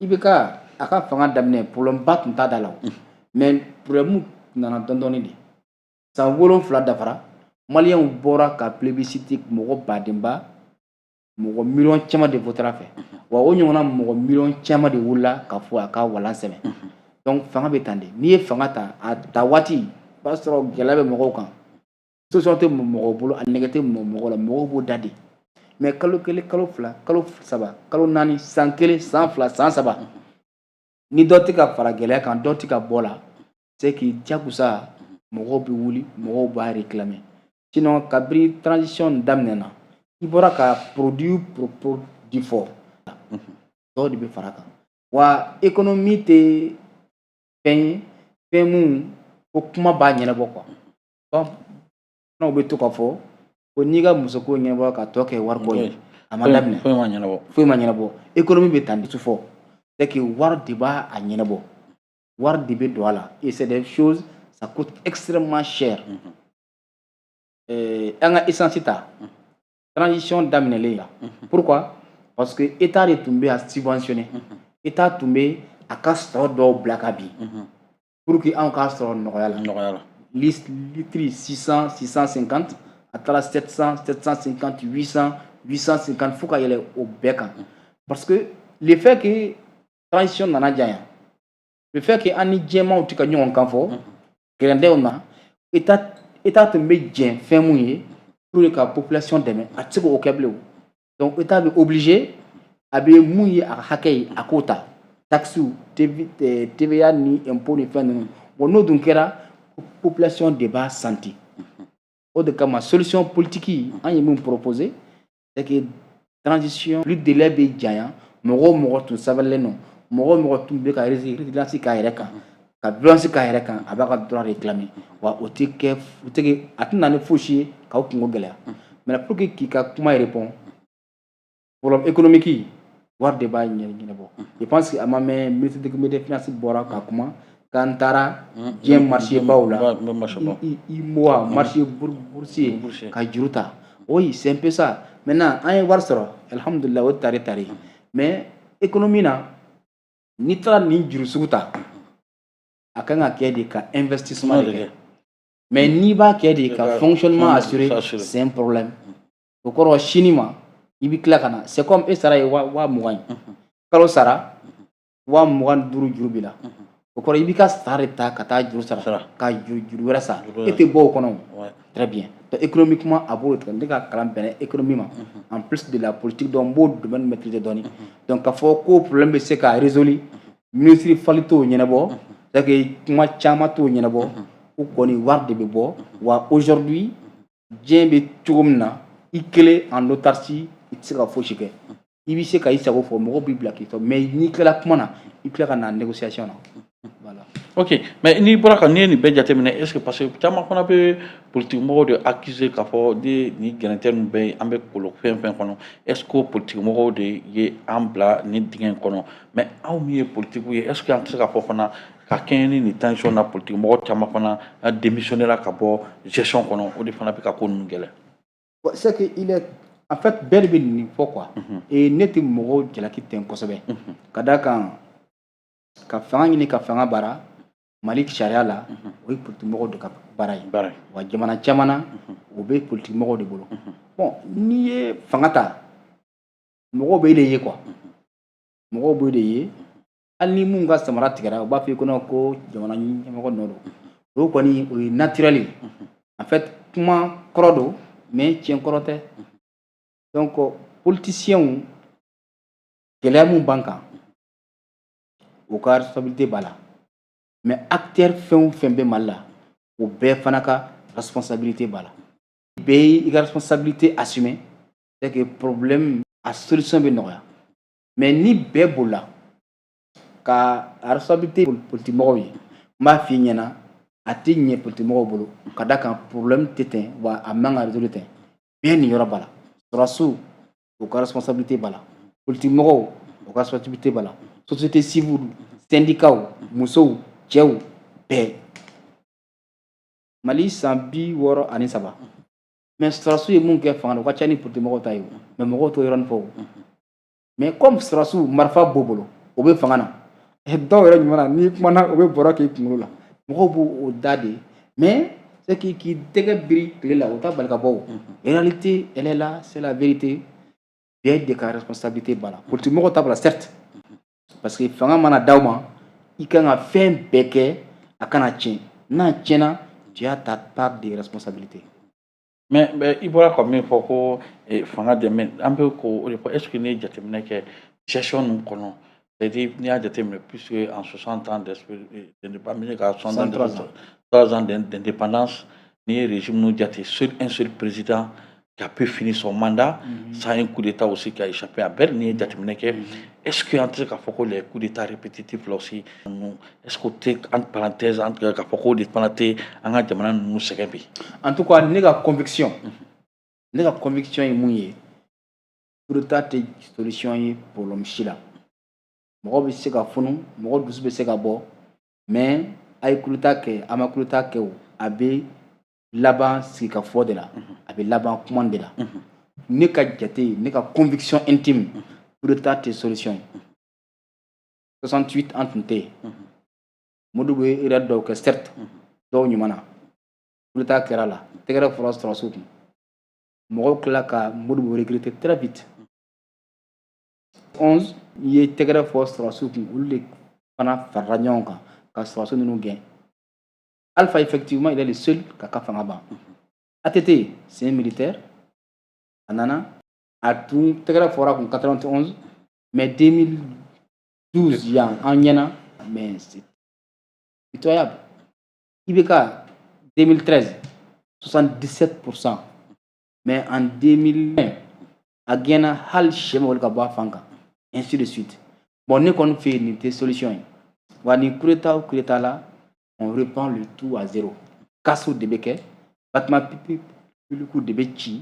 I bɛ ka a ka fanga daminɛ, problème ba tun t'a da la o, mais problème nana dɔɔni dɔɔni de. San 7 dafara, maliyɛnw bɔra ka plébiscite, mɔgɔ badenba, mɔgɔ miliyɔn caman de votera fɛ. Wa o ɲɔgɔnna mɔgɔ miliyɔn caman de wulila ka fɔ a ka walan sɛmɛ. Donc fanga bɛ tan de. N'i ye fanga ta, a ta waati, i b'a sɔrɔ gɛlɛya bɛ mɔgɔw kan, solution tɛ mɔgɔw bolo, a nɛgɛ tɛ mɔgɔ la, mɔgɔw b'o da de. Mais kalo 1, kalo 2, kalo 3, kalo 4, san 1, san 2, san 3, ni dɔ tɛ ka fara gɛlɛya kan, dɔ tɛ ka bɔ la, c'est que jagosa mɔgɔw bɛ wuli, mɔgɔw b'a réclamer. Sinon, kabini transition daminɛna, i bɔra ka produit produit fɔ, dɔw de bɛ fara kan. Wa économie tɛ fɛn ye, fɛn mun ko kuma b'a ɲɛnabɔ quoi. Bamananw bɛ to ka fɔ ko n'i ka musoko ɲɛnabɔ ka tɔ kɛ wariko ye, a ma daminɛ. Foyi ma ɲɛnabɔ. Foyi ma ɲɛnabɔ. Économie bɛ tan de fɔ, c'est que wari de b'a a ɲɛnabɔ, wari de bɛ don a la, et c'est des choses, ça coûte extrêmement cher. An ka essence ta, transition daminɛlen la, pourquoi? Parce que état de tun bɛ a subventionné, état tun bɛ a ka sɔrɔ dɔw bila ka bin pour que anw k'a sɔrɔ nɔgɔya la. Nɔgɔya la. Litre 600, 650, a taara 700, 750, 800, 850, fo ka yɛlɛ o bɛɛ kan. Parce que le fait que transition nana janya, le fait que an ni jɛmanw tɛ ka ɲɔgɔn kan fɔ gɛrɛndɛw na, état tun bɛ jɛn fɛn mun ye pour que ka population dɛmɛ, a tɛ se k'o kɛ bilen o. Donc état bɛ obligé, a bɛ mun ye a ka hakɛ ye, a k'o ta, taxes, TVA ni impôt ni fɛn ninnu. Bon, n'o dun kɛra, population de b'a santi. O de kama, solution politique an ye min proposer, c'est que transition plus délai bɛ janya, mɔgɔ o mɔgɔ tun sabalilen don, mɔgɔ o mɔgɔ tun bɛ ka résilience k'a yɛrɛ kan, ka violence k'a yɛrɛ kan, a b'a ka droit réclamer. Wa o tɛ kɛ, o tɛ kɛ, a tɛ na ni fosi ye k'aw kungo gɛlɛya. Mais pour que k'i ka kuma répond, problème économique, wari de b'a ɲɛnabɔ. Je pense que a ma mɛn, ministre de l'économie et des finances bɔra ka kuma k'an taara diɲɛ marché baw la, UEMOA, marché boursier, ka juru ta. Oui, c'est un peu ça. Maintenant, an ye wari sɔrɔ, alhamdulillah, o tare tare. Mais économie na, n'i taara nin juru sugu ta, a kan ka kɛ de ka investissement de kɛ. Mais n'i b'a kɛ de ka fonctionnement assurer, c'est un problème. O kɔrɔ, sini ma i bɛ tila ka na, c'est comme e sara ye 20 000 ye, kalo sara 25 000 juru b'i la. O kɔrɔ, i b'i ka sara de ta ka taa juru sara, ka juru wɛrɛ sara, e tɛ bɔ o kɔnɔ. Très bien. Donc économiquement, a b'o tigɛ. Ne ka kalan bɛnna économie ma, en plus de la politique, donc n b'o domaine maîtriser dɔɔni. Donc k'a fɔ ko problème bɛ se ka résoudre, ministre fali t'o ɲɛnabɔ, c'est que kuma caman t'o ɲɛnabɔ. O kɔni, wari de bɛ bɔ. Wa aujourd'hui, diɲɛ bɛ cogo min na, i kelen en autarcie, i tɛ se ka fosi kɛ. I bɛ se ka i sago fɔ, mɔgɔw b'i bila k'i tɔ, mais n'i tilala kuma na, i tila ka na négociation na. Voilà. Ok, mais n'i bɔra ka n'i ye nin bɛɛ jateminɛ, est ce que, parce que caman fana bɛ politique mɔgɔw de accuser k'a fɔ ni nin gɛrɛntɛ ninnu bɛɛ ye, an bɛ kolo fɛn fɛn kɔnɔ, est ce que politique mɔgɔw de ye an bila nin dingɛ in kɔnɔ? Mais aw min ye politique ye, est ce que an tɛ se k'a fɔ fana ka kɛɲɛ ni nin tension na, politique mɔgɔ caman fana démissionné la ka bɔ gestion kɔnɔ, o de fana bɛ ka ko ninnu gɛlɛya? Bon, c'est que il est en fait, bɛɛ de bɛ nin fɔ quoi. Et ne tɛ mɔgɔw jalaki ten kosɛbɛ, ka d'a kan ka fanga ɲini ka fanga baara Mali sariya la, o ye politique mɔgɔw de ka baara ye. Wa jamana caman na, o bɛ politique mɔgɔw de bolo. Bon, n'i ye fanga ta, mɔgɔw bɛ e de ye quoi, mɔgɔw b'e de ye. Hali ni mun ka samara tigɛra, u b'a fɔ i kɔnɔ ko jamana ɲɛmɔgɔ nɔ don. O kɔni, o ye naturel ye. En fait, kuma kɔrɔ don, mais tiɲɛ kɔrɔ tɛ. Donc politiciens, gɛlɛya mun b'an kan, o ka responsabilité b'a la. Mais acteur fɛn o fɛn bɛ Mali la, o bɛɛ fana ka responsabilité b'a la. Bɛɛ y'i ka responsabilité assumer, c'est que problème a solution bɛ nɔgɔya. Mais ni bɛɛ bolila ka a responsabilité politique mɔgɔw ye, n b'a f'i ɲɛna, a tɛ ɲɛ politique mɔgɔw bolo, ka d'a kan problème tɛ ten, wa a man ka résoudre ten. Bɛɛ niyɔrɔ b'a la. Sɔrɔdasiw, u ka responsabilité b'a la. Politique mɔgɔw, u ka responsabilité b'a la. Société civile, syndicat, musow, cɛw, bɛɛ. Mali san 63, mais sɔrɔdasiw ye mun kɛ fanga la, o ka ca ni politique mɔgɔw ta ye o. Mais mɔgɔw t'o yɔrɔnin fɔ o. Mais comme sɔrɔdasiw marifa b'u bolo, o bɛ fanga na, dɔw yɛrɛ ɲuman na, n'i kumana, o bɛ bɔrɔ k'i kunkolo la. Mɔgɔw b'o o da de. Mais c'est que k'i tɛgɛ biri tile la, o t'a bali ka bɔ. O réalité, elle est là, c'est la vérité. Bɛɛ de ka responsabilité b'a la. Politique mɔgɔw ta b'a la, certes, parce que fanga mana d'aw ma, i kan ka fɛn bɛɛ kɛ a kana tiɲɛ. N'a tiɲɛna, tu as ta part de responsabilité. Mais i bɔra ka min fɔ ko fanga dɛmɛ, an bɛ k'o de fɔ. Est ce que n'i ye jateminɛ kɛ gestion ninnu kɔnɔ, c'est à dire n'i y'a jateminɛ, puisque en 60 ans d'indépendance, ka 63 ans d'indépendance, n'i ye régime ninnu jate, seul un seul président qui a pu finir son mandat sans un coup d'état aussi qui a échappé à belle. N'i ye jateminɛ kɛ, est ce que an tɛ se k'a fɔ ko les coups d'état répétitifs là aussi, est ce que o tɛ, entre parenthèses, entre k'a fɔ k'o de fana tɛ an ka jamana ninnu sɛgɛn bi? En tout cas, ne ka conviction ye mun ye? Coup d'état tɛ solution ye problème si la. Mɔgɔ bɛ se ka funu, mɔgɔ dusu bɛ se ka bɔ, mais a ye coup d'état kɛ, a ma coup d'état kɛ, o a bɛ laban sigikafɔ de la, a bɛ laban kuma de la. Ne ka jate, ne ka conviction intime, coup d'état tɛ solution ye. 68, an tun tɛ yen. Modibo ye erreur dɔw kɛ, certes, dɔw ɲuman na. Coup d'état kɛra la, tɛgɛrɛ fɔra sɔrɔsiw kun, mɔgɔw tila ka Modibo regretter très vite. 11 i ye tɛgɛrɛ fɔ sɔrɔsiw kun, olu de fana farala ɲɔgɔn kan ka sɔrɔsiw ninnu gɛn. Alpha, effectivement, il est le seul k'a ka fanga ban. ATT, c'est un militaire. A nana, a tun tɛgɛrɛ fɔra kun 91, mais 2012 yan an ɲɛna, mais c'est pitoyable. IBK, 2013, 77%, mais en 2020 a gɛnna, hali sɛ ma wuli ka bɔ a fan kan, ainsi de suite. Bon, ne kɔni fɛ yen, nin tɛ solution ye. Wa ni coup d'état o coup d'état la, on reprend le tout à zéro. Casse de bɛ kɛ, bâtiment public de bɛ ci,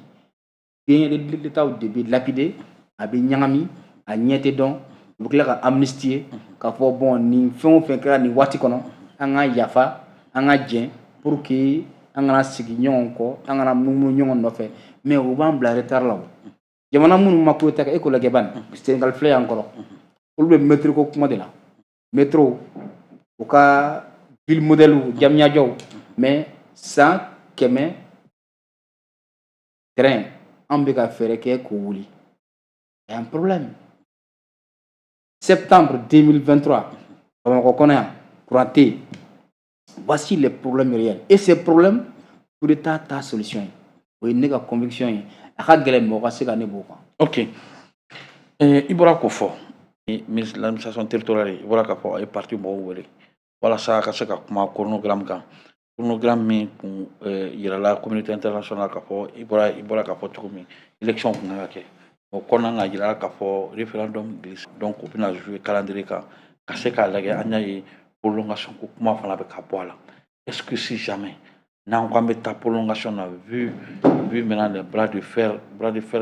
biens d'État de bɛ lapider, a bɛ ɲagami, a ɲɛ tɛ dɔn. U bɛ tila ka amnistier k'a fɔ: bon, nin fɛn o fɛn kɛra nin waati kɔnɔ, an ka yafa, an ka jɛn, pour que an kana sigi ɲɔgɔn kɔ, an kana munumunu ɲɔgɔn nɔfɛ. Mais o b'an bila retard la. O jamana minnu ma coup d'état kɛ, e k'o lajɛ bani. Sénégal filɛ yan kɔrɔ, olu bɛ métro ko kuma de la, métro, u ka ville modèle Diamniadio, mais san 100 train, an bɛ ka fɛɛrɛ kɛ k'o wuli. Il y a un problème. Septembre 2023, Bamakɔ kɔnɔ yan, courant tɛ yen. Voici les problèmes réels et ces problèmes, coup d'état t'a solution ye. O ye ne ka conviction ye. A ka gɛlɛn mɔgɔ ka se ka ne b'o kan. Ok, i bɔra k'o fɔ, ministre de l'Administration territoriale, i bɔra k'a fɔ a ye parti mɔgɔw wele walasa ka se ka kuma chronogramme kan, chronogramme min kun yirala communauté internationale k'a fɔ, i bɔra k'a fɔ cogo min, élection kun kan ka kɛ. O kɔnɔna na, yirala k'a fɔ référendum glisse, donc o bɛna jouer calendrier kan ka se k'a lajɛ. An y'a ye, prolongation ko kuma fana bɛ ka bɔ a la. Est ce que si jamais n'an ko an bɛ taa prolongation na, vu maintenant les bras de fer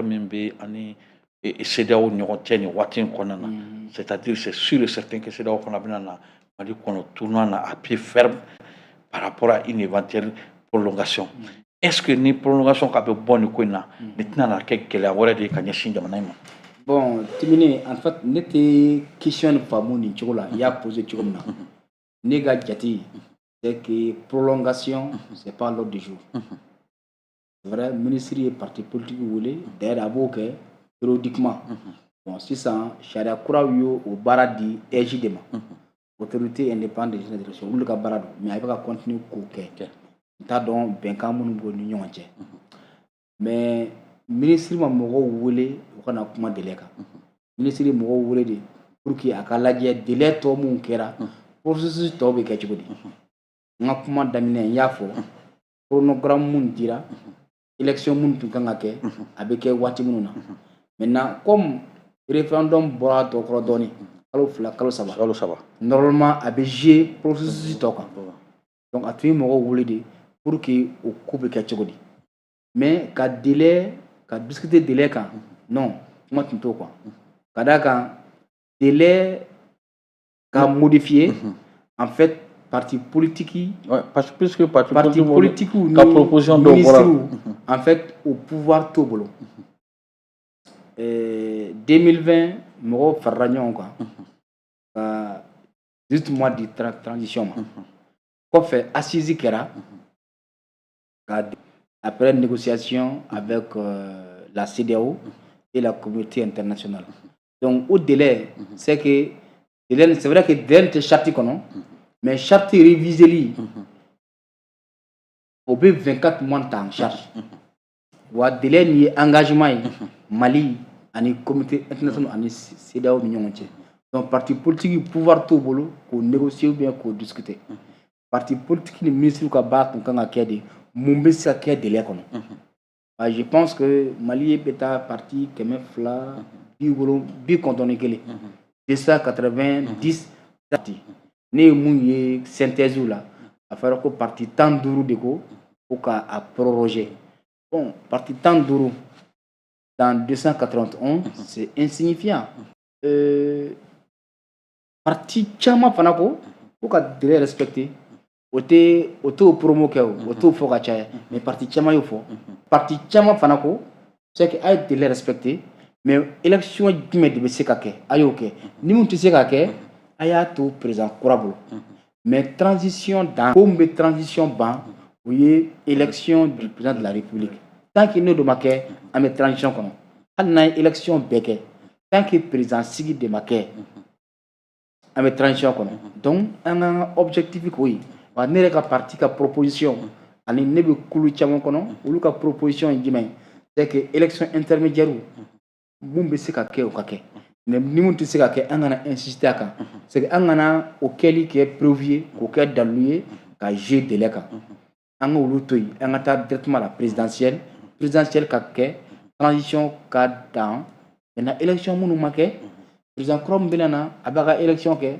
min bɛ ani CEDEAO ɲɔgɔn cɛ nin waati in kɔnɔna na, c'est-à-dire c'est sûr et certain que CEDEAO fana bɛna na Mali kɔnɔ tournoi na à pied ferme par rapport à une éventuelle prolongation, est-ce que ni prolongation ka bɛ bɔ nin ko in na, nin tɛna na kɛ gɛlɛya wɛrɛ de ye ka ɲɛsin jamana in ma? Bon, Timini, en fait, ne tɛ question nin faamu nin cogo la i y'a posé cogo min na. Ne ka jate, c'est que prolongation, c'est pas l'ordre du jour. C'est vrai, ministre ye parti politique wele. D'ailleurs, a b'o kɛ périodiquement. Bon, sisan sariya kuraw y'o o baara di AIGE de ma, Autorité indépendante des élections. Olu ka baara don, mais a bɛ ka continuer k'o kɛ. N t'a dɔn bɛnkan minnu b'o ni ɲɔgɔn cɛ, mais ministre ma mɔgɔw wele u kana kuma délai kan. Ministre ye mɔgɔw wele de pour que a ka lajɛ délai tɔ mun kɛra, processus tɔ bɛ kɛ cogo di. N ka kuma daminɛ, n y'a fɔ, chronogramme mun dira, élection mun tun kan ka kɛ, a bɛ kɛ waati minnu na. Maintenant, comme référendum bɔra tɔ kɔrɔ dɔɔni, kalo 2, kalo 3, Kalo 3. normalement a bɛ jouer processus tɔ kan. Donc a tun ye mɔgɔw wele de pour que o ko bɛ kɛ cogo di. Mais ka délai, ka discuter délai kan, non, kuma tun t'o kan. Ka d'a kan, délai ka modifier, en fait, parti politique Ouais, parce que puisque parti, parti politique ni ka proposition dɔw bɔra. Ministre, en fait, au pouvoir t'o bolo. 2020, mɔgɔw farala ɲɔgɔn kan ka 18 mois di transition ma. Kɔfɛ, assise kɛra ka après négociation avec la CEDEAO et la communauté internationale. Donc au délai, c'est que délai, c'est vrai que délai tɛ charte kɔnɔ, mais charte réviseli, o bɛ 24 mois ta en charge. Wa délai nin ye engagement ye Mali ani communauté internationale ani CEDEAO ni ɲɔgɔn cɛ. Donc parti politique, pouvoir t'u bolo k'o négocier ou bien k'o discuter. Parti politique ni ministre ka baara tun kan ka kɛ de mun bɛ se ka kɛ délai kɔnɔ. Je pense que Mali bɛ taa parti 291, 290 parti. Ne ye mun ye synthèse la, a fɔra ko parti 15 de ko ka a proroger. Bon, parti 15 dans 291, c'est insignifiant. Parti caman fana ko ka délai respecter. O tɛ, o t'o promo kɛ, o t'o fɔ ka caya, mais parti caman y'o fɔ. Parti caman fana ko c'est que a ye délai respecter, mais élection jumɛn de bɛ se ka kɛ, a y'o kɛ. Ni mun tɛ se ka kɛ, a y'a to président kura bolo. Mais transition dan ko min bɛ transition ban, o ye élection du président de la République. Tant que n'o de ma kɛ, an bɛ transition kɔnɔ. Hali n'an ye élection bɛɛ kɛ, tant que président sigi de ma kɛ, an bɛ transition kɔnɔ. Donc an ka objectif k'o ye. Wa ne yɛrɛ ka parti ka proposition, ani ne bɛ kulu caman kɔnɔ, olu ka proposition ye jumɛn ye? C'est que élection intermédiaire mun bɛ se ka kɛ, o ka kɛ, mais ni mun tɛ se ka kɛ, an kana insister a kan. C'est que an kana o kɛli kɛ preuve ye, k'o kɛ dalilu ye ka jouer délai kan. An ka olu to yen, an ka taa directement la présidentielle. Présidentielle ka kɛ, transition ka dan. Maintenant, élection minnu ma kɛ, président kura min bɛna na, a b'a ka élection kɛ.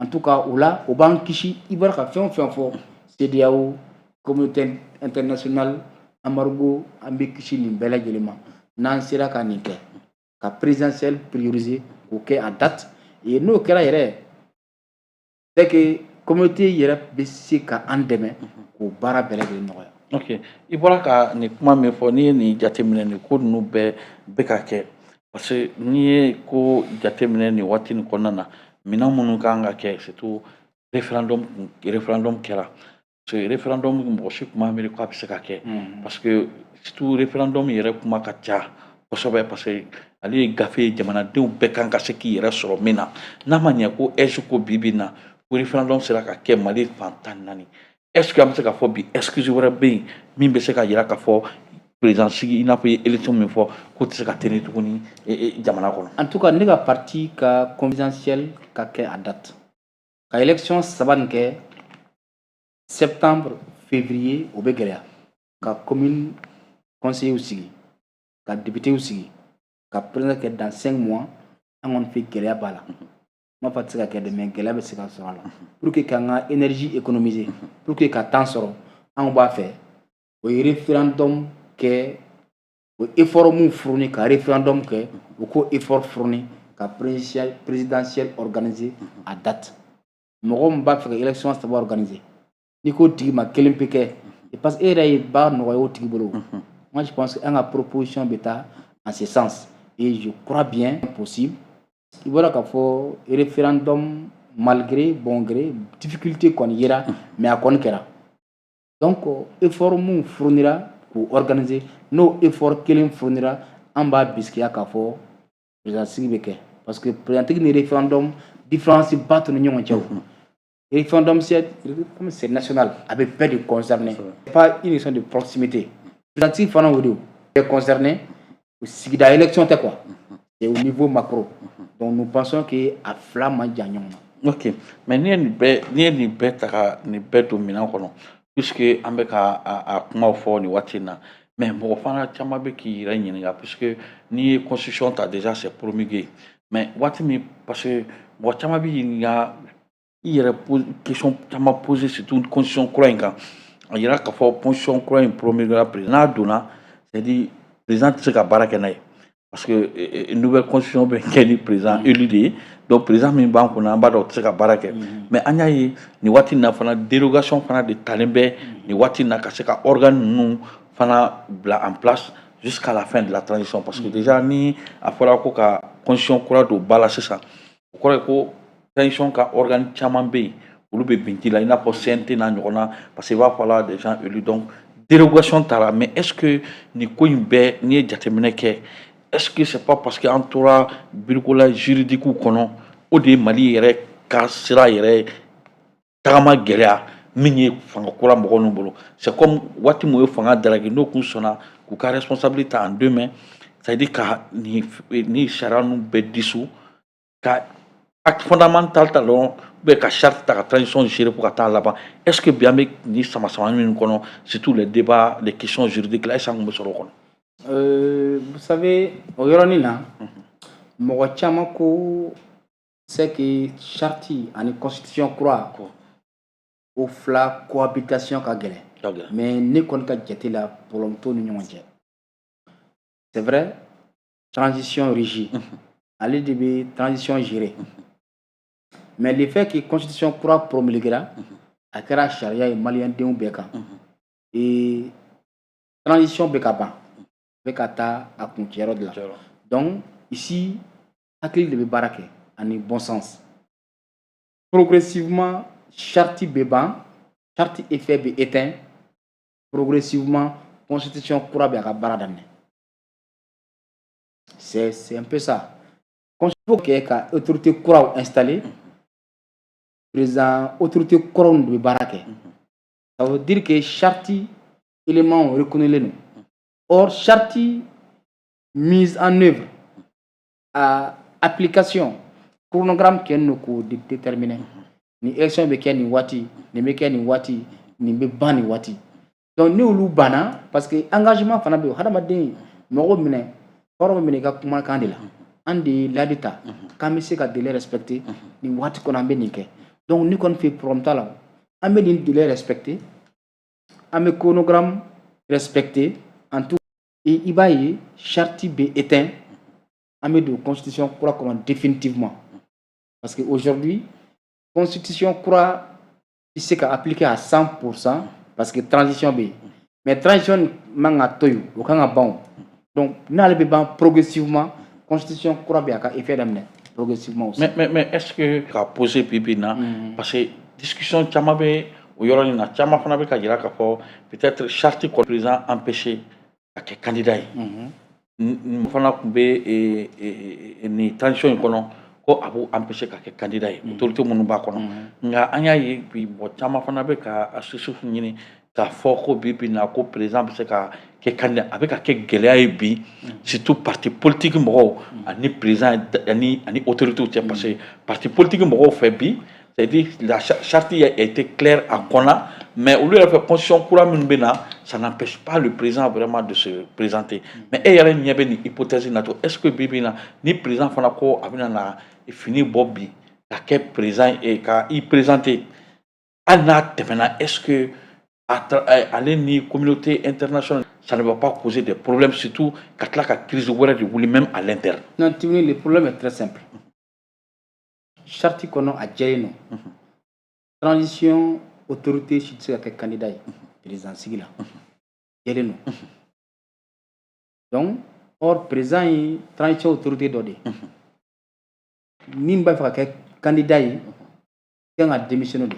En tout cas, o la, o b'an kisi i bɔra ka fɛn o fɛn fɔ, CEDEAO, communauté internationale, embargo, an bɛ kisi nin bɛɛ lajɛlen ma n'an sera ka nin kɛ, ka présidentielle prioriser, k'o kɛ à date. Et n'o kɛra yɛrɛ, c'est que communauté yɛrɛ bɛ se ka an dɛmɛ k'o baara bɛɛ lajɛlen nɔgɔya. Ok, i bɔra ka nin kuma min fɔ, n'i ye nin jateminɛ, nin ko ninnu bɛɛ bɛ ka kɛ, parce que n'i ye ko jateminɛ nin waati nin kɔnɔna na, minɛn minnu kan ka kɛ, surtout référendum, référendum kɛra, parce que référendum, mɔgɔ si tun m'a miiri k'a bɛ se ka kɛ, parce que surtout référendum yɛrɛ kuma ka ca kosɛbɛ, parce que ale ye gafe ye jamanadenw bɛɛ kan ka se k'i yɛrɛ sɔrɔ min na. N'a ma ɲɛ ko ɛsi ko bi bi in na ko référendum sera ka kɛ Mali fan 14, est ce que an bɛ se k'a fɔ bi excuse wɛrɛ bɛ yen min bɛ se ka yira k'a fɔ président sigi, i n'a fɔ i ye élection min fɔ, k'o tɛ se ka tenir tuguni jamana kɔnɔ? En tout cas, ne ka parti ka présidentielle ka kɛ à date, ka élection saba nin kɛ septembre, février, o bɛ gɛlɛya. Ka commune conseillers sigi, ka députés sigi, ka président kɛ dans 5 mois, an kɔni fɛ, gɛlɛya b'a la. N m'a fɔ a tɛ se ka kɛ dɛ, mais gɛlɛya bɛ se ka sɔrɔ a la. Pour que k'an ka énergie économiser, pour que ka temps sɔrɔ, anw b'a fɛ o ye référendum kɛ. O effort mun fourni ka référendum kɛ, o ko effort fourni ka présidentielle organiser à date. Mɔgɔ min b'a fɛ ka élection saba organiser, n'i k'o tigi ma kelen pe kɛ, parce que e yɛrɛ ye baara nɔgɔya o tigi bolo. Moi, je pense que an ka proposition bɛ taa en ce sens et je crois bien possible. I bɔra k'a fɔ référendum, malgré bon gré, difficulté kɔni yera, mais a kɔni kɛra. Donc effort mun fournira k'o organiser, n'o effort kelen fournira, an b'a bisikiya k'a fɔ président sigi bɛ kɛ, parce que président tigi ni référendum, différence ba t'u ni ɲɔgɔn cɛ. O référendum, c'est comme c'est national, a bɛ bɛɛ de concerner, c'est pas une question de proximité. Président tigi fana, o de bɛɛ concerné, sigida élection tɛ quoi, c'est au niveau macro. Donc nous pensons que a fila man jan ɲɔgɔn na. Ok, mais n'i ye nin bɛɛ ta ka nin bɛɛ don minɛn kɔnɔ, puisque an bɛ ka a kumaw fɔ nin waati in na, mais mɔgɔ fana caman bɛ k'i yɛrɛ ɲininka, puisque n'i ye constitution ta, déjà c'est promulgué, mais waati min, parce que mɔgɔ caman bɛ ɲininka i yɛrɛ, question caman poser, surtout constitution kura in kan. A yira k'a fɔ constitution kura in promulgué, président n'a donna, c'est à dire président tɛ se ka baara kɛ n'a ye, parce que nouvelle constitution bɛ kɛ ni président élu de ye. Donc président min b'an kunna, an b'a dɔn o tɛ se ka baara kɛ. Mais an y'a ye nin waati in na fana, dérogation fana de talen bɛ nin waati in na ka se ka organe ninnu fana bila en place jusqu'à la fin de la transition, parce que déjà ni a fɔra ko ka constitution kura don ba la sisan, o kɔrɔ ye ko transition ka organe caman bɛ yen, olu bɛ bin ji la, i n'a fɔ CNT n'a ɲɔgɔnna, parce que i b'a fɔ la des gens élus. Donc dérogation taara, mais est ce que nin ko in bɛɛ, n'i ye jateminɛ kɛ, est ce que c'est pas parce que an tora bricolage juridique kɔnɔ, o de ye Mali yɛrɛ ka sira yɛrɛ tagama gɛlɛya min ye fanga kura mɔgɔ ninnu bolo? C'est comme waati min u ye fanga daraki, n'o kun sɔnna k'u ka responsabilité ta en deux mains, c'est à dire ka ni sariya ninnu bɛɛ dissous, ka acte fondamental ta dɔrɔn, ou bien ka charte ta ka transition gérer fo ka taa laban? Est ce que bi an bɛ nin sama samani minnu kɔnɔ, surtout les débats, les questions juridiques là, est ce que an tun bɛ sɔrɔ o kɔnɔ? Vous savez, o yɔrɔnin na, mɔgɔ caman ko c'est que charte ani constitution kura, o fila cohabitation ka gɛlɛn. Mais ne kɔni ka jate la, problème t'o ni ɲɔgɔn cɛ. C'est vrai, transition régie, ale de bɛ transition gérer, mais le fait que constitution kura promulguera, a kɛra sariya ye maliyɛndenw bɛɛ kan, et transition bɛ ka ban, bɛ ka taa a kuncɛyɔrɔ de la. Donc ici, hakili de bɛ baara kɛ ani bon sens. Progressivement, charte bɛ ban, charte effet bɛ éteint, progressivement constitution kura bɛ a ka baara daminɛ. C'est un peu ça. Faut kɛ ka autorité kuraw installer, président autorité kɔrɔw de bɛ baara kɛ. Ça veut dire que charte élément reconnu don. Or charte mise en œuvre a application, chronogramme kɛ don k'o déterminer: ni élection bɛ kɛ nin waati, nin bɛ kɛ nin waati, nin bɛ ban nin waati. Donc ni olu banna, parce que engagement fana bɛ yen, hadamaden mɔgɔ minɛ, hɔrɔn bɛ minɛ i ka kumakan de la. An de ye layidu ta k'an bɛ se ka délai respecter nin waati kɔnɔ, an bɛ nin kɛ. Donc ni kɔni fɛ, problème t'a la, an bɛ nin délai respecter, an bɛ chronogramme respecter. En tout, i b'a ye charte bɛ éteint, an bɛ don constitution kura kɔnɔ définitivement, parce que aujourd'hui constitution kura tɛ se ka appliquer à 100%, parce que transition bɛ yen. Mais transition man ka to yen, o kan ka ban o. Donc n'ale bɛ ban progressivement, constitution kura bɛ a ka effet daminɛ progressivement aussi. Mais est-ce que ka poser bi bi in na, parce que discussion caman bɛ o yɔrɔnin na, caman fana bɛ ka jira k'a fɔ peut-être charte kɔnɔ, président empêché ka kɛ candidat ye, n fana tun bɛ nin transition in kɔnɔ, ko a b'o empêcher ka kɛ candidat ye, autorité minnu b'a kɔnɔ. Nka an y'a ye bi, mɔgɔ caman fana bɛ ka astuce ɲini k'a fɔ ko bi bi in na, ko président bɛ se ka kɛ candidat. A bɛ ka kɛ gɛlɛya ye bi, surtout parti politique mɔgɔw ani président ani autorités cɛ, parce que parti politique mɔgɔw fɛ bi, c'est-à-dire la charte a été claire a kɔnna, mais olu yɛrɛ fɛ, constitution kura minnu bɛ na, ça n'empêche pas le président vraiment de se présenter. Mais e yɛrɛ ɲɛ bɛ nin hypothèse in na cogo? Est-ce que bi bi in na, ni président fana ko a bɛna na fini bɔ bi ka kɛ président ye, ka i présenter, hali n'a tɛmɛna, est-ce que ale ni communauté internationale, ça ne va pas causer des problèmes, surtout ka tila ka crise wɛrɛ de wuli même à l'interne? Non, Timini, le problème est très simple. Charte kɔnɔ, a jɛlen don, transition autorité si tɛ se ka kɛ candidat ye président sigi la, jɛlen don. Donc or président ye transition autorité dɔ de ye. Min b'a fɛ ka kɛ candidat ye, kan ka démissionner de.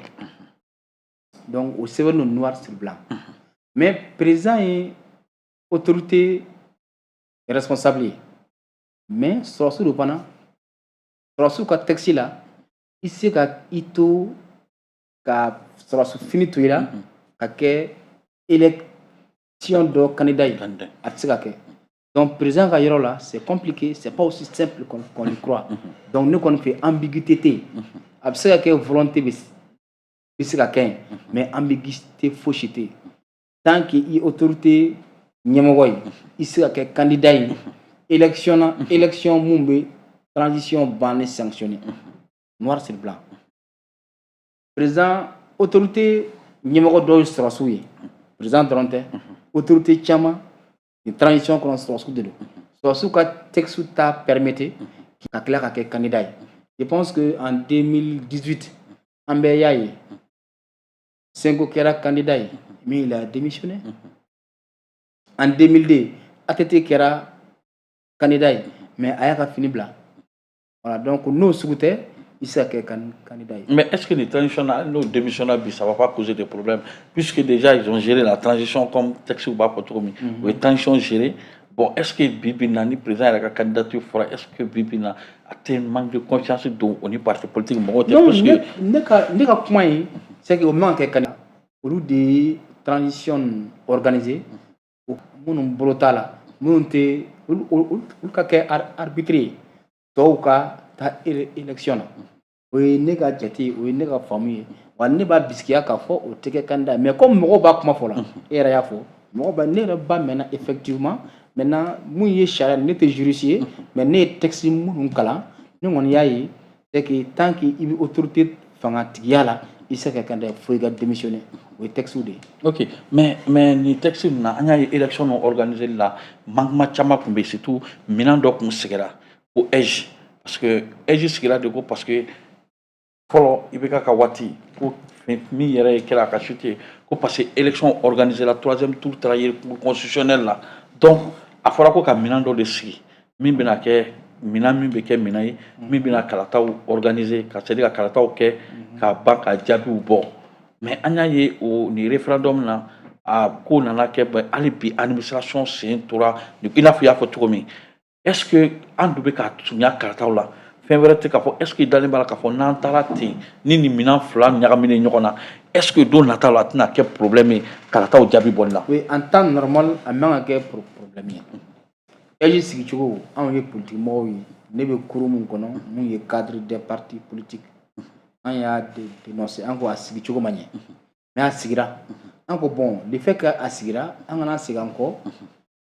Donc o sɛbɛn don noir sur blanc. Mais président ye autorité responsable ye, mais sɔrɔsiw de fana, sɔrɔsiw ka texte la, i se ka i to ka sɔrɔsi fini to i la ka kɛ élection dɔ candidat ye, a tɛ se ka kɛ. Donc président ka yɔrɔ la, c'est compliqué, c'est pas aussi simple qu'on le croit. Donc ne kɔni fɛ, ambiguïté tɛ yen. A bɛ se ka kɛ volonté bɛ se ka kɛ yen, mais ambiguïté fosi tɛ yen. Tant que i autorité ɲɛmɔgɔ ye, i se ka kɛ candidat ye élection na, élection mun bɛ transition bannen sanctionné noir sur blanc. Président autorité ɲɛmɔgɔ dɔw ye sɔrɔsiw ye, président dɔrɔn tɛ, autorité caman ni transition kɔnɔ, sɔrɔsiw de don. Sɔrɔsiw ka texte t'a permettre ka tila ka kɛ candidat ye. Je pense que en 2018, an bɛɛ y'a ye, Sonko kɛra candidat ye, mais il a démissionné. En 2002, ATT kɛra candidat ye, mais a y'a ka fini bila. Voilà, donc n'o sugu tɛ, i se ka kɛ candidat ye. Mais est-ce que les transitions, n'o démissionné bi, ça va pas causer des problèmes, puisque déjà ils ont géré la transition comme texte b'a fɔ cogo min, u ye transition géré? Bon, est-ce que bi bi in na, ni président yɛrɛ ka candidature fɔra, est-ce que bi bi in na, a tɛ manque de confiance don o ni parti politique mɔgɔw tɛ? Non. Parce que Ne ka kuma ye, c'est que o man ka kɛ candidat. Olu de ye transition organisée. Minnu bolo t'a la, minnu tɛ, olu ka kɛ arbitre ye, tɔw ka taa élection na. O ye ne ka jate, o ye ne ka faamu ye. Wa ne b'a bisikiya k'a fɔ o tɛ kɛ candidat, mais comme mɔgɔw b'a kuma fɔ la, e yɛrɛ y'a fɔ, mɔgɔw b'a, ne yɛrɛ ba mɛnna effectivement. Maintenant, mun ye sariya, ne tɛ juriste ye, mais ne ye texte minnu kalan, ne kɔni y'a ye, c'est que tant que i bɛ autorité fangatigiya la, i tɛ se ka candidat fo i ka démissionner. O ye texte de ye. Ok, mais nin texte ninnu na, an y'a ye élection ninnu organiser la, manquement caman tun bɛ yen, surtout minɛn dɔ tun sigira ko AIGE, parce que AIGE sigira de ko parce que fɔlɔ IBK ka waati ko min yɛrɛ kɛra a ka chute ko parce que élection organisée la, troisième tour taara ye cour constitutionnelle la. Donc a fɔra ko ka minɛn dɔ de sigi min bɛna kɛ minɛn min bɛ kɛ minɛn ye min bɛna kalataw organiser, ka c'est à dire ka kalataw kɛ ka ban ka jaabiw bɔ. Mais an y'a ye o nin référendum na, a ko nana kɛ hali bi administration sen tora i n'a fɔ i y'a fɔ cogo min. Est ce que an dun bɛ ka surunya kalataw la, fɛn wɛrɛ tɛ k'a fɔ, est ce que i dalen b'a la k'a fɔ n'an taara ten ni nin minɛn fila ɲagaminen ɲɔgɔn na, est ce que don nataw la a tɛna kɛ problème ye kalataw jaabi bɔli la? Oui, en temps normal, a man ka kɛ problème ye. AIGE sigicogo, anw ye politique mɔgɔw ye, ne bɛ kuru mun kɔnɔ, mun ye cadre des partis politiques, an y'a dénoncer, an ko a sigicogo ma ɲɛ, mais a sigira. An ko bon, le fait que a sigira, an kana segin an kɔ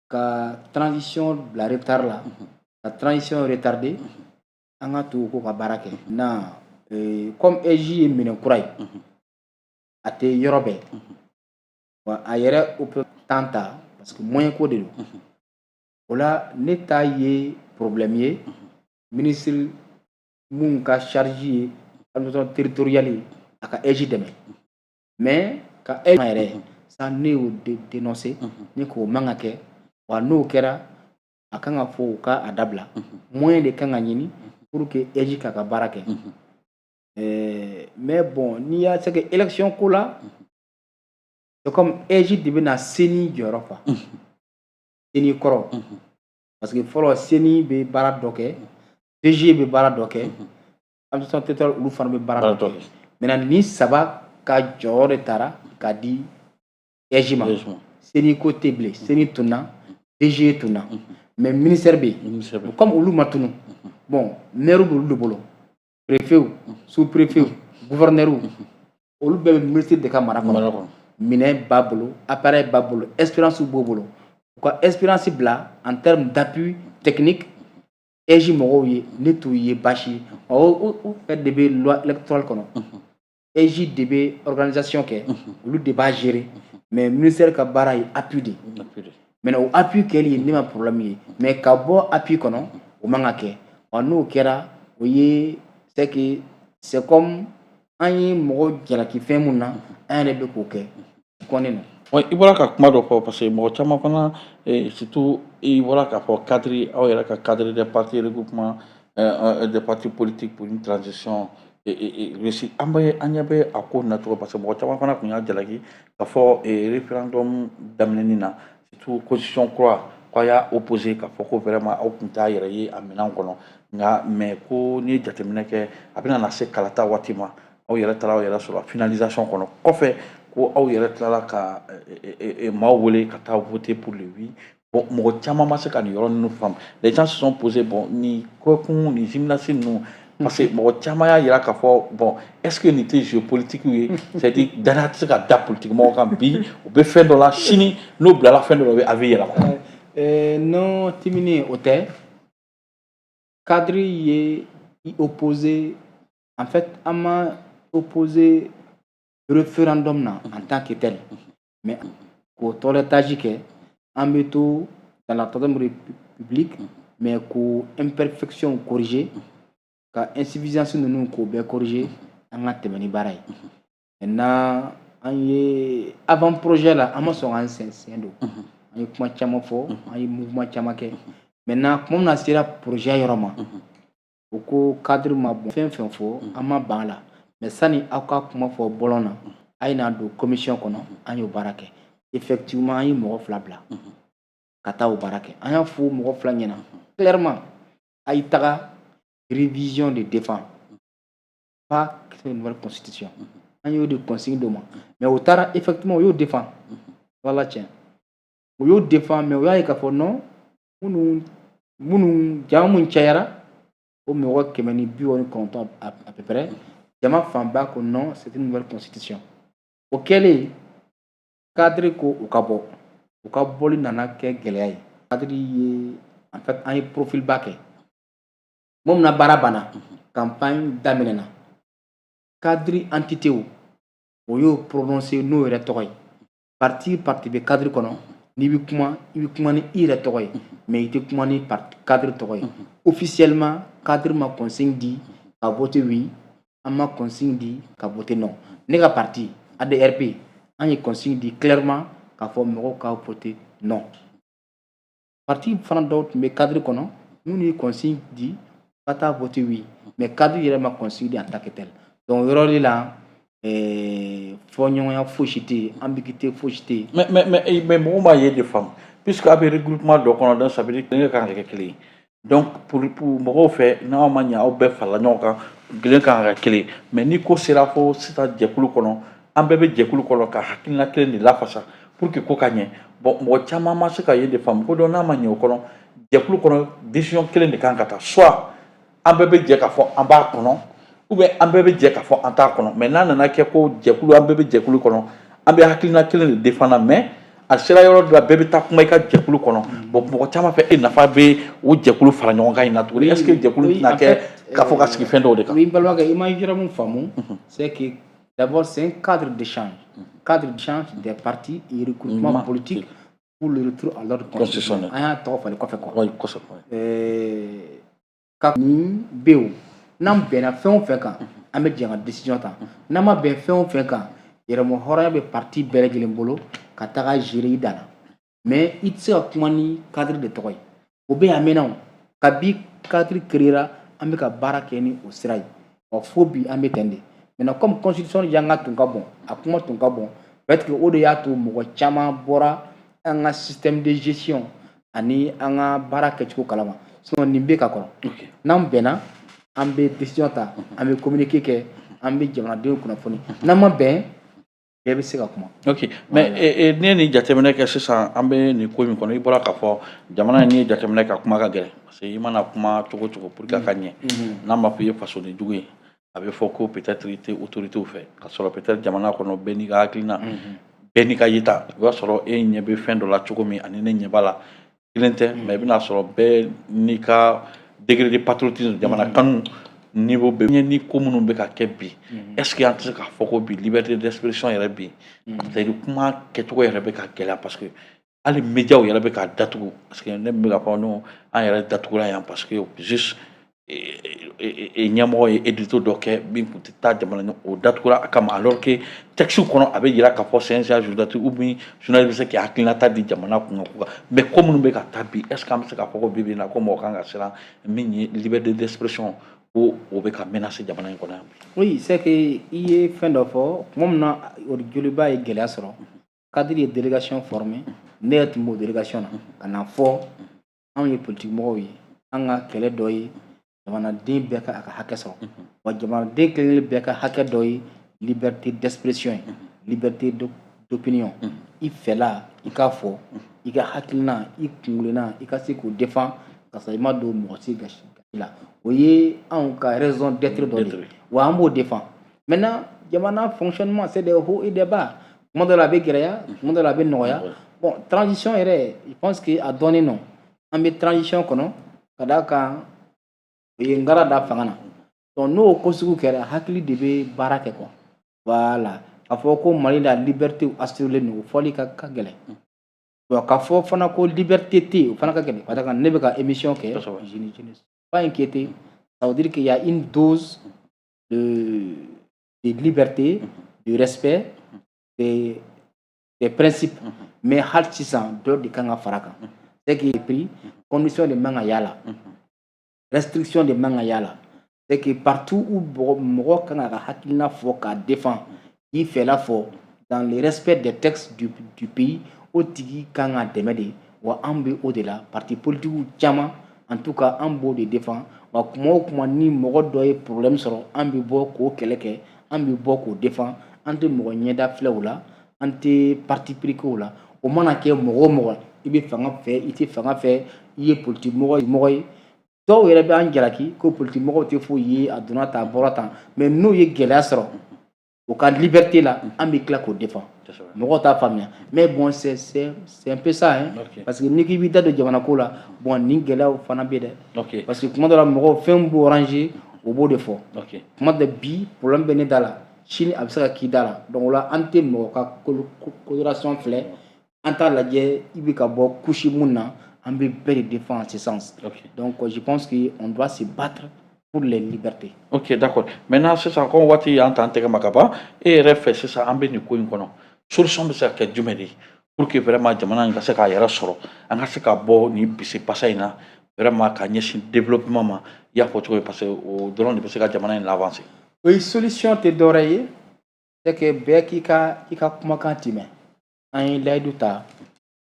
ka transition bila retard la, ka transition retarder. An ka to ko ka baara kɛ na comme AIGE ye minɛn kura ye, a tɛ yɔrɔ bɛɛ wa, a yɛrɛ o peut temps ta parce que moyen ko de don. O la, ne t'a ye problème ye. Ministre mun ka charge ye administration territoriale ye, a ka AIGE dɛmɛ, mais ka AIGE yɛrɛ sa, ne y'o dénoncer, ne k'o man ka kɛ. Wa n'o kɛra, a kan ka fɔ u ka a dabila. Moyen de kan ka ɲini pour que AIGE k'a ka baara kɛ. Mais bon, n'i y'a, c'est que élection ko la, c'est comme AIGE de bɛna CENI jɔyɔrɔ fa, CENI kɔrɔ, parce que fɔlɔ CENI bɛ baara dɔ kɛ, DG bɛ baara dɔ kɛ, administration territoriale olu fana bɛ baara dɔ kɛ. Maintenant, nin saba ka jɔyɔrɔ de taara k'a di AIGE ma. CENI ko tɛ bilen, CENI tunna, DG tunna, mais ministère bɛ yen. Comme olu ma tunu, bon, maire b'olu de bolo, préfet, sous préfet, gouverneur, olu bɛɛ bɛ ministre de ka mara kɔnɔ. Minɛn b'a bolo, appareil b'a bolo, expérience b'o bolo. U ka expérience bila en termes d'appui technique AIGE mɔgɔw ye, ne t'u ye baasi ye. O fɛn de bɛ loi électorale kɔnɔ. AIGE de bɛ organisation kɛ, olu de b'a gérer, mais ministère ka baara ye appui de ye. Maintenant, o appui kɛli ye, ne ma problème ye, mais ka bɔ appui kɔnɔ, o man ka kɛ. Wa n'o kɛra, o ye, c'est que c'est comme an ye mɔgɔ jalaki fɛn mun na, an yɛrɛ bɛ k'o kɛ kɔnnen don. Ouais, i bɔra ka kuma dɔ fɔ, parce que mɔgɔ caman fana, surtout i bɔra k'a fɔ cadre, aw yɛrɛ ka cadre des partis, regroupement des partis politiques pour une transition réussie, an bɛ an ɲɛ bɛ a ko nacogo, parce que mɔgɔ caman fana tun y'a jalaki k'a fɔ référendum daminɛni na, surtout constitution kura, k'a y'a opposé, k'a fɔ ko vraiment aw tun t'a yɛrɛ ye a minɛn kɔnɔ. Nka mais ko n'i ye jateminɛ kɛ, a bɛna na se kalata waati ma, aw yɛrɛ taara aw yɛrɛ sɔrɔ finalisation kɔnɔ kɔfɛ, ko aw yɛrɛ tilala ka maaw wele ka taa voter pour le oui. Bon, mɔgɔ caman ma se ka nin yɔrɔ ninnu faamu. Les gens se sont posé, bon, nin kɔkun nin gymnastique ninnu, parce que mɔgɔ caman y'a yira k'a fɔ bon, est ce que nin tɛ jeu politique ye? C'est à dire danaya tɛ se ka da politique mɔgɔw kan bi, u bɛ fɛn dɔ la, sini n'o bilala fɛn dɔ la, u bɛ avis yɛlɛma. Non, Timini, o tɛ. Cadre ye i opposé, en fait, an ma opposé référendum na en tant que tel, mais k'o toilettage kɛ, an bɛ to dans la Troisième République, mais k'o imperfection corriger, ka insuffisance ninnu k'o bɛɛ corriger, an ka tɛmɛ ni baara ye. Maintenant, an ye avant projet la, an ma sɔn k'an sen sen don, an ye kuma caman fɔ, an ye mouvement caman kɛ. Maintenant, tuma min na sera projet yɔrɔ ma, o ko cadre ma bɔn fɛn fɛn fɔ, an ma ban a la, mais sani aw ka kuma fɔ bɔlɔn na, a ye n'a don commission kɔnɔ. An y'o baara kɛ. Effectivement, an ye mɔgɔ fila bila ka taa o baara kɛ. An y'a fɔ mɔgɔ fila ɲɛna clairement: a ye taga révision de défend, pas une nouvelle constitution. An y'o de consigne d'o ma, mais o taara, effectivement, o y'o défend. Voilà, tiɲɛ. U y'o défend, mais u y'a ye k'a fɔ non, minnu jama mun cayara, o mɔgɔ 169 à peu près, jama fanba ko non, c'est une nouvelle constitution. O kɛlen, cadre ko u ka bɔ. U ka bɔli nana kɛ gɛlɛya ye. Cadre ye, en fait, an ye profil ba kɛ. Mun na baara banna, campagne daminɛna, cadre entité o y'o prononcé n'o yɛrɛ tɔgɔ ye. Parti bɛ cadre kɔnɔ, n'i bɛ kuma, i bɛ kuma ni i yɛrɛ tɔgɔ ye, mais i tɛ kuma ni parti cadre tɔgɔ ye. Officiellement, cadre ma consigne di ka voter oui, an ma consigne di ka voter non. Ne ka parti ADRP, an ye consigne di clairement k'a fɔ mɔgɔw ka voter non. Parti fana dɔw tun bɛ cadre kɔnɔ minnu ye consigne di ka taa voter oui, mais cadre yɛrɛ ma consigne di en tant que tel. Donc yɔrɔ de la, fɔɲɔgɔnya fosi tɛ yen, ambiguïté fosi tɛ yen. Mais mɔgɔw b'a ye de faamu, puisque a bɛ regroupement dɔ kɔnɔ, donc ça veut dire que kan ka kɛ kelen ye. Donc pour mɔgɔw fɛ, n'aw ma ɲɛ, aw bɛɛ farala ɲɔgɔn kan, kelen kan ka kɛ kelen. Mais ni ko sera fo sisan jɛkulu kɔnɔ, an bɛɛ bɛ jɛkulu kɔnɔ ka hakilina kelen de lafasa pour que ko ka ɲɛ. Bon, mɔgɔ caman ma se ka ye de faamu ko donc n'a ma ɲɛ o kɔnɔ, jɛkulu kɔnɔ, décision kelen de kan ka ta: soit an bɛɛ bɛ jɛ k'a fɔ an b'a kɔnɔ, ou bien an bɛɛ bɛ jɛ k'a fɔ an t'a kɔnɔ. Mais n'a nana kɛ ko jɛkulu, an bɛɛ bɛ jɛkulu kɔnɔ, an bɛ hakilina kelen de défendre, mais a sera yɔrɔ dɔ la, bɛɛ bɛ taa kuma i ka jɛkulu kɔnɔ. Bon, mɔgɔ caman fɛ, e nafa bɛ o jɛkulu fara ɲɔgɔn kan in na tuguni? Est ce que jɛkulu tɛna kɛ k'a fɔ ka sigi fɛn dɔw de kan? Oui, n balimakɛ, i ma yɔrɔ min faamu, c'est que d'abord c'est un cadre d'échange, cadre d'échange des partis et regroupement politique pour le retour à l'ordre constitutionnel. An y'a tɔgɔ falen kɔfɛ quoi. Oui, kosɛbɛ. Ka nin bɛ yen, n'an bɛnna fɛn o fɛn kan, an bɛ jɛ ka décision ta. N'an ma bɛn fɛn o fɛn kan, yɛrɛmɔ hɔrɔnya bɛ parti bɛɛ lajɛlen bolo ka taga gérer i dan na. Mais i tɛ se ka kuma ni cadre de tɔgɔ ye. O bɛ yen a mɛnna o. Kabi cadre créera, an bɛ ka baara kɛ ni o sira ye. Ɔ, fo bi an bɛ ten de. Maintenant, comme constitution yanga tun ka bon, a kuma tun ka bon, peut-être que o de y'a to mɔgɔ caman bɔra an ka système de gestion ani an ka baara kɛcogo kalama. Sinon nin bɛ ka kɔrɔ, n'an bɛnna, an bɛ décision ta, an bɛ communiqué kɛ, an bɛ jamanadenw kunnafoni. N'an ma bɛn, bɛɛ bɛ se ka kuma. Ok, mais n'i ye nin jateminɛ kɛ sisan, an bɛ nin ko min kɔnɔ, i bɔra k'a fɔ jamana in, n'i ye jateminɛ kɛ, a kuma ka gɛlɛn, parce que i mana kuma cogo o cogo pour que a ka ɲɛ, n'a ma fɔ i ye fasoden jugu ye, a bɛ fɔ ko peut-être i tɛ autorité fɛ, ka sɔrɔ peut-être jamana kɔnɔ, bɛɛ n'i ka hakilina, bɛɛ n'i ka yeta. I b'a sɔrɔ e ɲɛ bɛ fɛn dɔ la cogo min ani ne ɲɛ b'a la kelen tɛ, mais i bɛna sɔrɔ bɛɛ n'i ka degré de patriotisme, jamana kanu niveau bɛ ɲɛ. Ni ko minnu bɛ ka kɛ bi, est ce que an tɛ se k'a fɔ ko bi liberté d'expression yɛrɛ bi, c'est à dire kuma kɛcogo yɛrɛ bɛ ka gɛlɛya, parce que hali médiaw yɛrɛ bɛ ka datugu? Parce que ne bɛ ka fɔ non, an yɛrɛ datugura yan parce que juste ɲɛmɔgɔ ye édito dɔ kɛ min tun tɛ taa jamana, o datugura a kama, alors que texte kɔnɔ a bɛ yira k'a fɔ CNJ journaliste ou bien journaliste bɛ se k'i hakilinata di jamana kun kan. Mais ko minnu bɛ ka taa bi, est ce que an bɛ se k'a fɔ ko bi bi in na ko mɔgɔ kan ka siran min ye liberté d'expression, ko o bɛ ka menacer jamana in kɔnɔ yan bi? Oui, c'est que i ye fɛn dɔ fɔ. Tuma min na Joliba ye gɛlɛya sɔrɔ, cadre ye délégation formée. Ne yɛrɛ tun b'o délégation na ka na fɔ anw ye politique mɔgɔw ye, an ka kɛlɛ dɔ ye jamanaden bɛɛ ka a ka hakɛ sɔrɔ. Wa jamanaden kelen bɛɛ ka hakɛ dɔ ye liberté d'expression ye, liberté d'opinion. I fɛla, i k'a fɔ, i ka hakilina, i kunkilenna, i ka se k'o défend ka sɔrɔ i ma don mɔgɔ si gasi la. O ye anw ka raison d'être dɔ de ye, wa an b'o défend. Maintenant, jamana fonctionnement, c'est des hauts et des bas. Tuma dɔ la a bɛ gɛlɛya, tuma dɔ la a bɛ nɔgɔya. Bon, transition yɛrɛ, je pense que a dɔnnen non, an bɛ transition kɔnɔ ka d'a kan o ye ngara da fanga na. Donc n'o ko sugu kɛra, hakili de bɛ baara kɛ quoi. Voilà, k'a fɔ ko Mali la liberté assurée don, o fɔli ka gɛlɛn. Bon, k'a fɔ fana ko liberté tɛ yen, o fana ka gɛlɛn, parce que ne bɛ ka émission kɛ, je ne suis pas inquiété. Ça veut dire qu'il y a une dose de liberté, de respect des principes, mais hali sisan dɔ de kan ka fara kan. C'est que prix condition de man ka y'a la, restriction de man ka y'a la. C'est que partout où mɔgɔ kan k'a ka hakilina fɔ, k'a défend, k'i fɛla fɔ dans le respect des textes du pays, o tigi kan ka dɛmɛ de. Wa an bɛ o de la, parti politique caman en tout cas, an b'o de défend. Wa kuma o kuma ni mɔgɔ dɔ ye problème sɔrɔ, an bɛ bɔ k'o kɛlɛ kɛ, an bɛ bɔ k'o défend. An tɛ mɔgɔ ɲɛda filɛ o la, an tɛ parti pris kɛ o la. O mana kɛ mɔgɔ o mɔgɔ I bɛ fanga fɛ, i tɛ fanga fɛ, i ye politique mɔgɔ ye. Dɔw yɛrɛ bɛ an jalaki ko politique mɔgɔw tɛ foyi ye, a donna tan, a bɔra tan. Mais n'u ye gɛlɛya sɔrɔ o ka liberté la, an bɛ tila k'o défend. Mɔgɔw t'a faamuya, mais bon, c'est un peu ça, hein. Parce que n'i k'i b'i da don jamana ko la, bon, nin gɛlɛyaw fana bɛ dɛ. Parce que kuma dɔ la, mɔgɔw fɛn b'o arranger, o b'o de fɔ. Kuma dɔ, bi problème bɛ ne da la, sini a bɛ se ka k'i da la. Donc o la, an tɛ mɔgɔ ka coloration filɛ, an t'a lajɛ i bɛ ka bɔ couche mun na, an bɛ bɛɛ de défend en ce sens. Donc je pense que on doit se battre pour les libertés. Ok, d'accord. Maintenant sisan, comme waati y'an ta an tɛgɛ ma ka ban, e yɛrɛ fɛ sisan, an bɛ nin ko in kɔnɔ, solution bɛ se ka kɛ jumɛn de ye pour que vraiment jamana in ka se k'a yɛrɛ sɔrɔ, an ka se ka bɔ nin bisi pasa in na, vraiment ka ɲɛsin développement ma, i y'a fɔ cogo min, parce que o dɔrɔn de bɛ se ka jamana in l'avancer? Oui, solution tɛ dɔwɛrɛ ye, c'est que bɛɛ k'i ka i ka kumakan timɛ. An ye layidu ta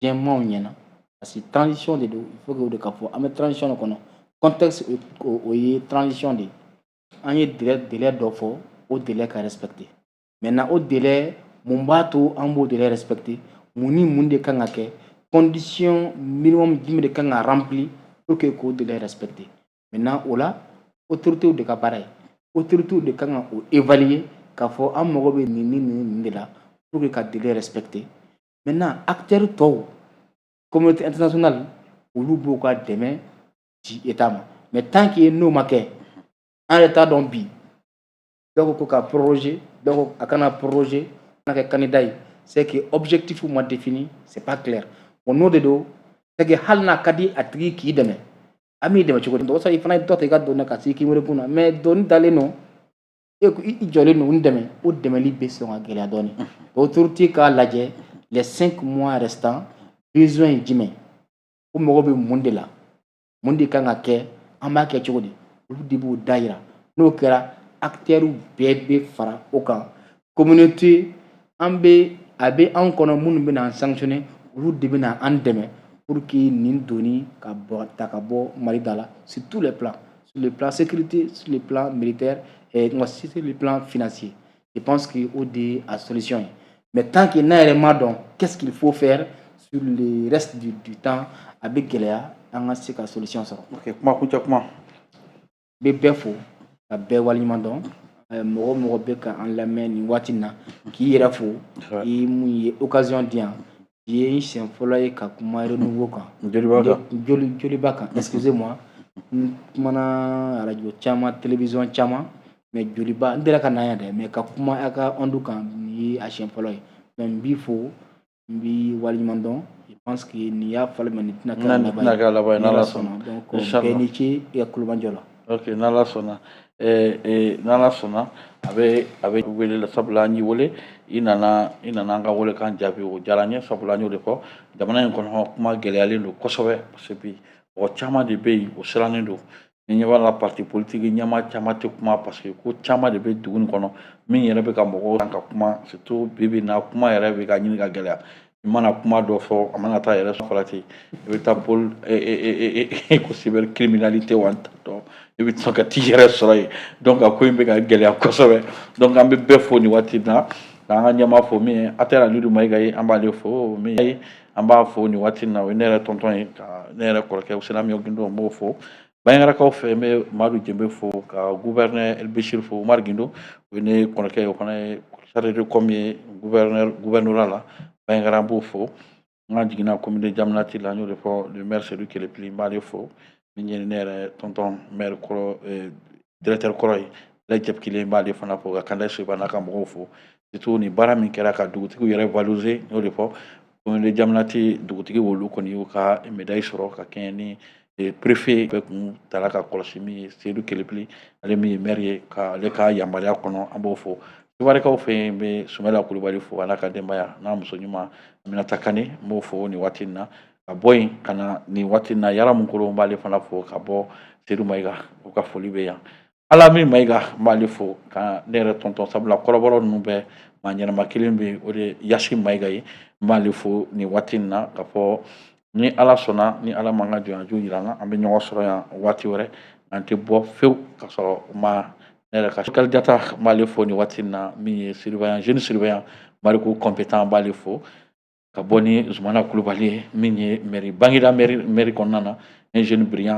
diɲɛmaaw ɲɛna, parce que transition de don. Il faut que o de ka fɔ, an bɛ transition de kɔnɔ, contexte o ye transition de ye. An ye délai dɔ fɔ, o délai ka respecter. Maintenant, o délai, mun b'a to an b'o délai respecter? Mun ni mun de kan ka kɛ? Condition minimum jumɛn de kan ka remplir pour que k'o délai respecter? Maintenant, o la, autorités de ka baara ye, autorités de kan ka o évaluer k'a fɔ an mago bɛ nin ni nin nin de la pour que ka délai respecter. Maintenant, acteurs tɔw, communauté internationale, olu b'u ka dɛmɛ di État ma. Mais tant que n'o ma kɛ, an yɛrɛ t'a dɔn. Bi dɔw ko ka proroger, dɔw ko a kana proroger, kana kɛ candidat ye. C'est que objectif ma défini, c'est pas clair. Bon, n'o de don, c'est que hali n'a ka di a tigi k'i dɛmɛ, an b'i dɛmɛ cogo di? O sɔrɔ i fana ye dɔ ta i ka doni ka se k'i kun na, mais doni dalen don e ko i jɔlen don n dɛmɛ, o dɛmɛli bɛ sɔn ka gɛlɛya dɔɔni. Autorité k'a lajɛ, les 5 mois restants, besoin ye jumɛn? O mago bɛ mun de la? Mun de kan ka kɛ? An b'a kɛ cogo di? Olu de b'o da yira. N'o kɛra, acteurs bɛɛ bɛ fara o kan, communauté an bɛ a bɛ an kɔnɔ, minnu bɛ na an sanctionner, olu de bɛ na an dɛmɛ pour que nin doni ka bɔ, ta ka bɔ Mali da la, sur tous les plans, sur le plan sécurité, sur le plan militaire et sur le plan financier. Je pense que o de ye a solution ye. Mais tant que n'a yɛrɛ ma dɔn qu'est-ce qu'il faut faire sur le reste du temps, a bɛ gɛlɛya an ka se ka solution sɔrɔ. Ok, kuma kuncɛ kuma. N bɛ bɛɛ fo ka bɛɛ waleɲuman dɔn. Mɔgɔ o mɔgɔ bɛ ka an lamɛn nin waati in na, k'i yɛrɛ fo, i mun ye occasion di yan. Bi ye n siɲɛ fɔlɔ ye ka kuma Renouveau kan. Joliba kan. Joliba kan, excusez-moi. N kumana radio caman, télévision caman, mais Joliba, n delila ka na yan dɛ, mais ka kuma a ka onde kan, nin ye a siɲɛ fɔlɔ ye. Donc n b'i fo, n b'i waleɲuman dɔn. Je pense que nin y'a fɔlɔ, mais nin tɛna kɛ a laban ye. Tɛna kɛ a laban ye, n'Ala sɔnna. Donc bɛɛ ni ce i ka kulomajɔ la. Ok, n'Ala sɔnna, n'Ala sɔnna, a bɛ wele la, sabula an y'i wele, i nana an ka welekan jaabi, o diyara n ye, sabula an y'o de fɔ, jamana in kɔnɔ, kuma gɛlɛyalen don kosɛbɛ, parce que bi mɔgɔ caman de bɛ yen, o sirannen don. Ni ɲɛ b'a la, parti politique ɲɛmaa caman tɛ kuma, parce que ko caman de bɛ dugu in kɔnɔ min yɛrɛ bɛ ka mɔgɔw ka kuma, surtout bi bi in na, kuma yɛrɛ bɛ ka ɲini ka gɛlɛya. I mana kuma dɔ fɔ, a mana taa yɛrɛ fɔra ten, i bɛ taa pôle ko cybercriminalité wa, dɔn i bɛ sɔn ka t'i yɛrɛ sɔrɔ yen. Donc a ko in bɛ ka gɛlɛya kosɛbɛ. Donc an bɛ bɛɛ fo nin waati in na, k'an ka ɲɛmaa fo, min ye Atɛra Alidu Mayiga ye, an b'ale fo, min ye an b'a fo nin waati in na, o ye ne yɛrɛ tonton ye, ka ne yɛrɛ kɔrɔkɛ Usena Gindo, n b'o fo. Bandiagarakaw fɛ, n bɛ Madu Jenbe fo, ka gouverneur El Bechir fo, Umar Gindo, o ye ne kɔrɔkɛ ye, o fana ye chargé de com ye gouverneur gouvernorat la Bandiagara, an b'o fo. N ka jiginna commune de Diamanati la, n y'o de fɔ, le maire Seydou Kelepili, n b'ale fo, min ye ne yɛrɛ tonton maire kɔrɔ, directeur kɔrɔ ye, Lɛ Jɛpikile, n b'ale fana fo, ka Kanda Soyiba n'a ka mɔgɔw fo, surtout nin baara min kɛra ka dugutigiw yɛrɛ valoriser. N y'o de fɔ, commune de Diamanati dugutigi olu kɔni y'u ka médaille sɔrɔ ka kɛɲɛ ni préfet bɛɛ kun taara ka kɔlɔsi, min ye Seydou Kelepili, ale min ye maire ye, k'ale ka yamaruya kɔnɔ, an b'o fo. Sewarekaw fɛ yen, n bɛ Sumala Kulubali fo, a n'a ka denbaya n'a muso ɲuman Aminata Kane, n b'o fo nin waati in na. Ka bɔ yen ka na nin waati in na, Yaramunkoro, n b'ale fana fo, ka bɔ Seydou Mayiga, o ka foli bɛ yan. Alami Mayiga, n b'ale fo, ka ne yɛrɛ tonton, sabula kɔrɔbɔrɔ ninnu bɛɛ maa ɲɛnama kelen bɛ yen, o de ye Yasi Mayiga ye, n b'ale fo nin waati in na, ka fɔ ni Ala sɔnna, ni Ala m'an ka jɔnjɔn jira an na, an bɛ ɲɔgɔn sɔrɔ yan waati wɛrɛ. An tɛ bɔ fewu ka sɔrɔ ma ne yɛrɛ ka Kali Jata, n b'ale fo nin waati in na, min ye surveillant, jeune surveillant Mariku compétent, n b'ale fo. Ka bɔ ni Zumana Kulubali ye, min ye mairie, Baginda mairie kɔnɔna na, un jeune brillant.